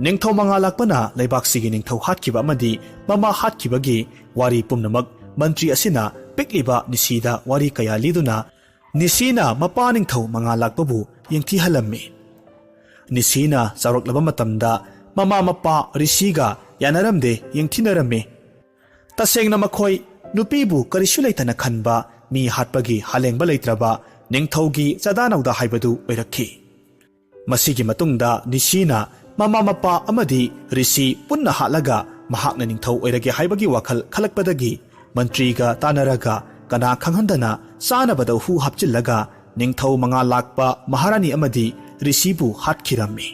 ꯅꯤꯡꯊꯧ ꯃꯉꯥꯜ ꯂꯥꯛꯄꯅ ꯂꯩꯕꯥꯛꯁꯤꯒꯤ ꯅꯤꯡꯊꯧ ꯍꯥꯠꯈꯤꯕ ꯑꯃꯗꯤ ꯃꯃꯥ ꯍꯥꯠꯈꯤꯕꯒꯤ ꯋꯥꯔꯤ ꯄꯨꯝꯅꯃꯛ ꯃꯟꯇ꯭ꯔꯤ ꯑꯁꯤꯅ ꯄꯤꯛꯂꯤꯕ ꯅꯤꯁꯤꯗ ꯋꯥꯔꯤ ꯀꯌꯥ ꯂꯤꯗꯨꯅ ꯅꯤꯁꯤꯅ ꯃꯄꯥ ꯅꯤꯡꯊꯧ ꯃꯉꯥꯜ ꯂꯥꯛꯄꯕꯨ ꯌꯦꯡꯊꯤꯍꯜꯂꯝꯃꯤ꯫ ꯅꯤꯁꯤꯅ ꯆꯥꯎꯔꯛꯂꯕ ꯃꯇꯝꯗ ꯃꯃꯥ ꯃꯄꯥ ꯔꯤꯁꯤꯒ ꯌꯥꯅꯔꯝꯗꯦ, ꯌꯦꯡꯊꯤꯅꯔꯝꯃꯤ꯫ ꯇꯁꯦꯡꯅ ꯃꯈꯣꯏ ꯅꯨꯄꯤꯕꯨ ꯀꯔꯤꯁꯨ ꯂꯩꯇꯅ ꯈꯟꯕ, ꯃꯤ ꯍꯥꯠꯄꯒꯤ ꯍꯥꯂꯦꯡꯕ ꯂꯩꯇ꯭ꯔꯕ ꯅꯤꯡꯊꯧꯒꯤ ꯆꯥꯗꯥ ꯅꯧꯗꯥ ꯍꯥꯏꯕꯗꯨ ꯑꯣꯏꯔꯛꯈꯤ꯫ ꯃꯁꯤꯒꯤ ꯃꯇꯨꯡꯗ ꯅꯤꯁꯤꯅ ꯃꯃꯥ ꯃꯄꯥ ꯑꯃꯗꯤ ꯔꯤꯁꯤ ꯄꯨꯟꯅ ꯍꯥꯠꯂꯒ ꯃꯍꯥꯛꯅ ꯅꯤꯡꯊꯧ ꯑꯣꯏꯔꯒꯦ ꯍꯥꯏꯕꯒꯤ ꯋꯥꯈꯜ ꯈꯜꯂꯛꯄꯗꯒꯤ ꯃꯟꯇ꯭ꯔꯤꯒ ꯇꯥꯟꯅꯔꯒ ꯀꯅꯥ ꯈꯪꯍꯟꯗꯅ ꯆꯥꯅꯕꯗ ꯍꯨ ꯍꯥꯞꯆꯤꯜꯂꯒ ꯅꯤꯡꯊꯧ ꯃꯉꯥꯜ ꯂꯥꯛꯄ ꯃꯍꯥꯔꯥꯅꯤ ꯑꯃꯗꯤ ꯔꯤꯁꯤꯕꯨ ꯍꯥꯠꯈꯤꯔꯝꯃꯤ꯫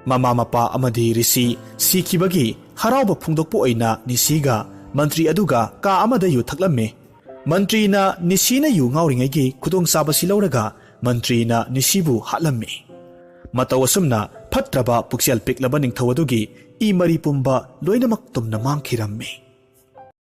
ꯃꯃꯥ ꯃꯄꯥ ꯑꯃꯗꯤ ꯔꯤꯁꯤ ꯁꯤꯈꯤꯕꯒꯤ ꯍꯔꯥꯎꯕ ꯐꯣꯡꯗꯣꯛꯄ ꯑꯣꯏꯅ ꯅꯤꯁꯤꯒ ꯃꯟꯇ꯭ꯔꯤ ꯑꯗꯨꯒ ꯀꯥ ꯑꯃꯗ ꯌꯨ ꯊꯛꯂꯝꯃꯤ꯫ ꯃꯟꯇ꯭ꯔꯤꯅ ꯅꯤꯁꯤꯅ ꯌꯨ ꯉꯥꯎꯔꯤꯉꯩꯒꯤ ꯈꯨꯗꯣꯡꯆꯥꯕꯁꯤ ꯂꯧꯔꯒ ꯃꯟꯇ꯭ꯔꯤꯅ ꯅꯤꯁꯤꯕꯨ ꯍꯥꯠꯂꯝꯃꯤ꯫ ꯃꯇꯧ ꯑꯁꯨꯝꯅ ꯐꯠꯇ꯭ꯔꯕ ꯄꯨꯛꯆꯦꯜ ꯄꯤꯛꯂꯕ ꯅꯤꯡꯊꯧ ꯑꯗꯨꯒꯤ ꯏ ꯃꯔꯤ ꯄꯨꯝꯕ ꯂꯣꯏꯅꯃꯛ ꯇꯨꯝꯅ ꯃꯥꯡꯈꯤꯔꯝꯃꯤ꯫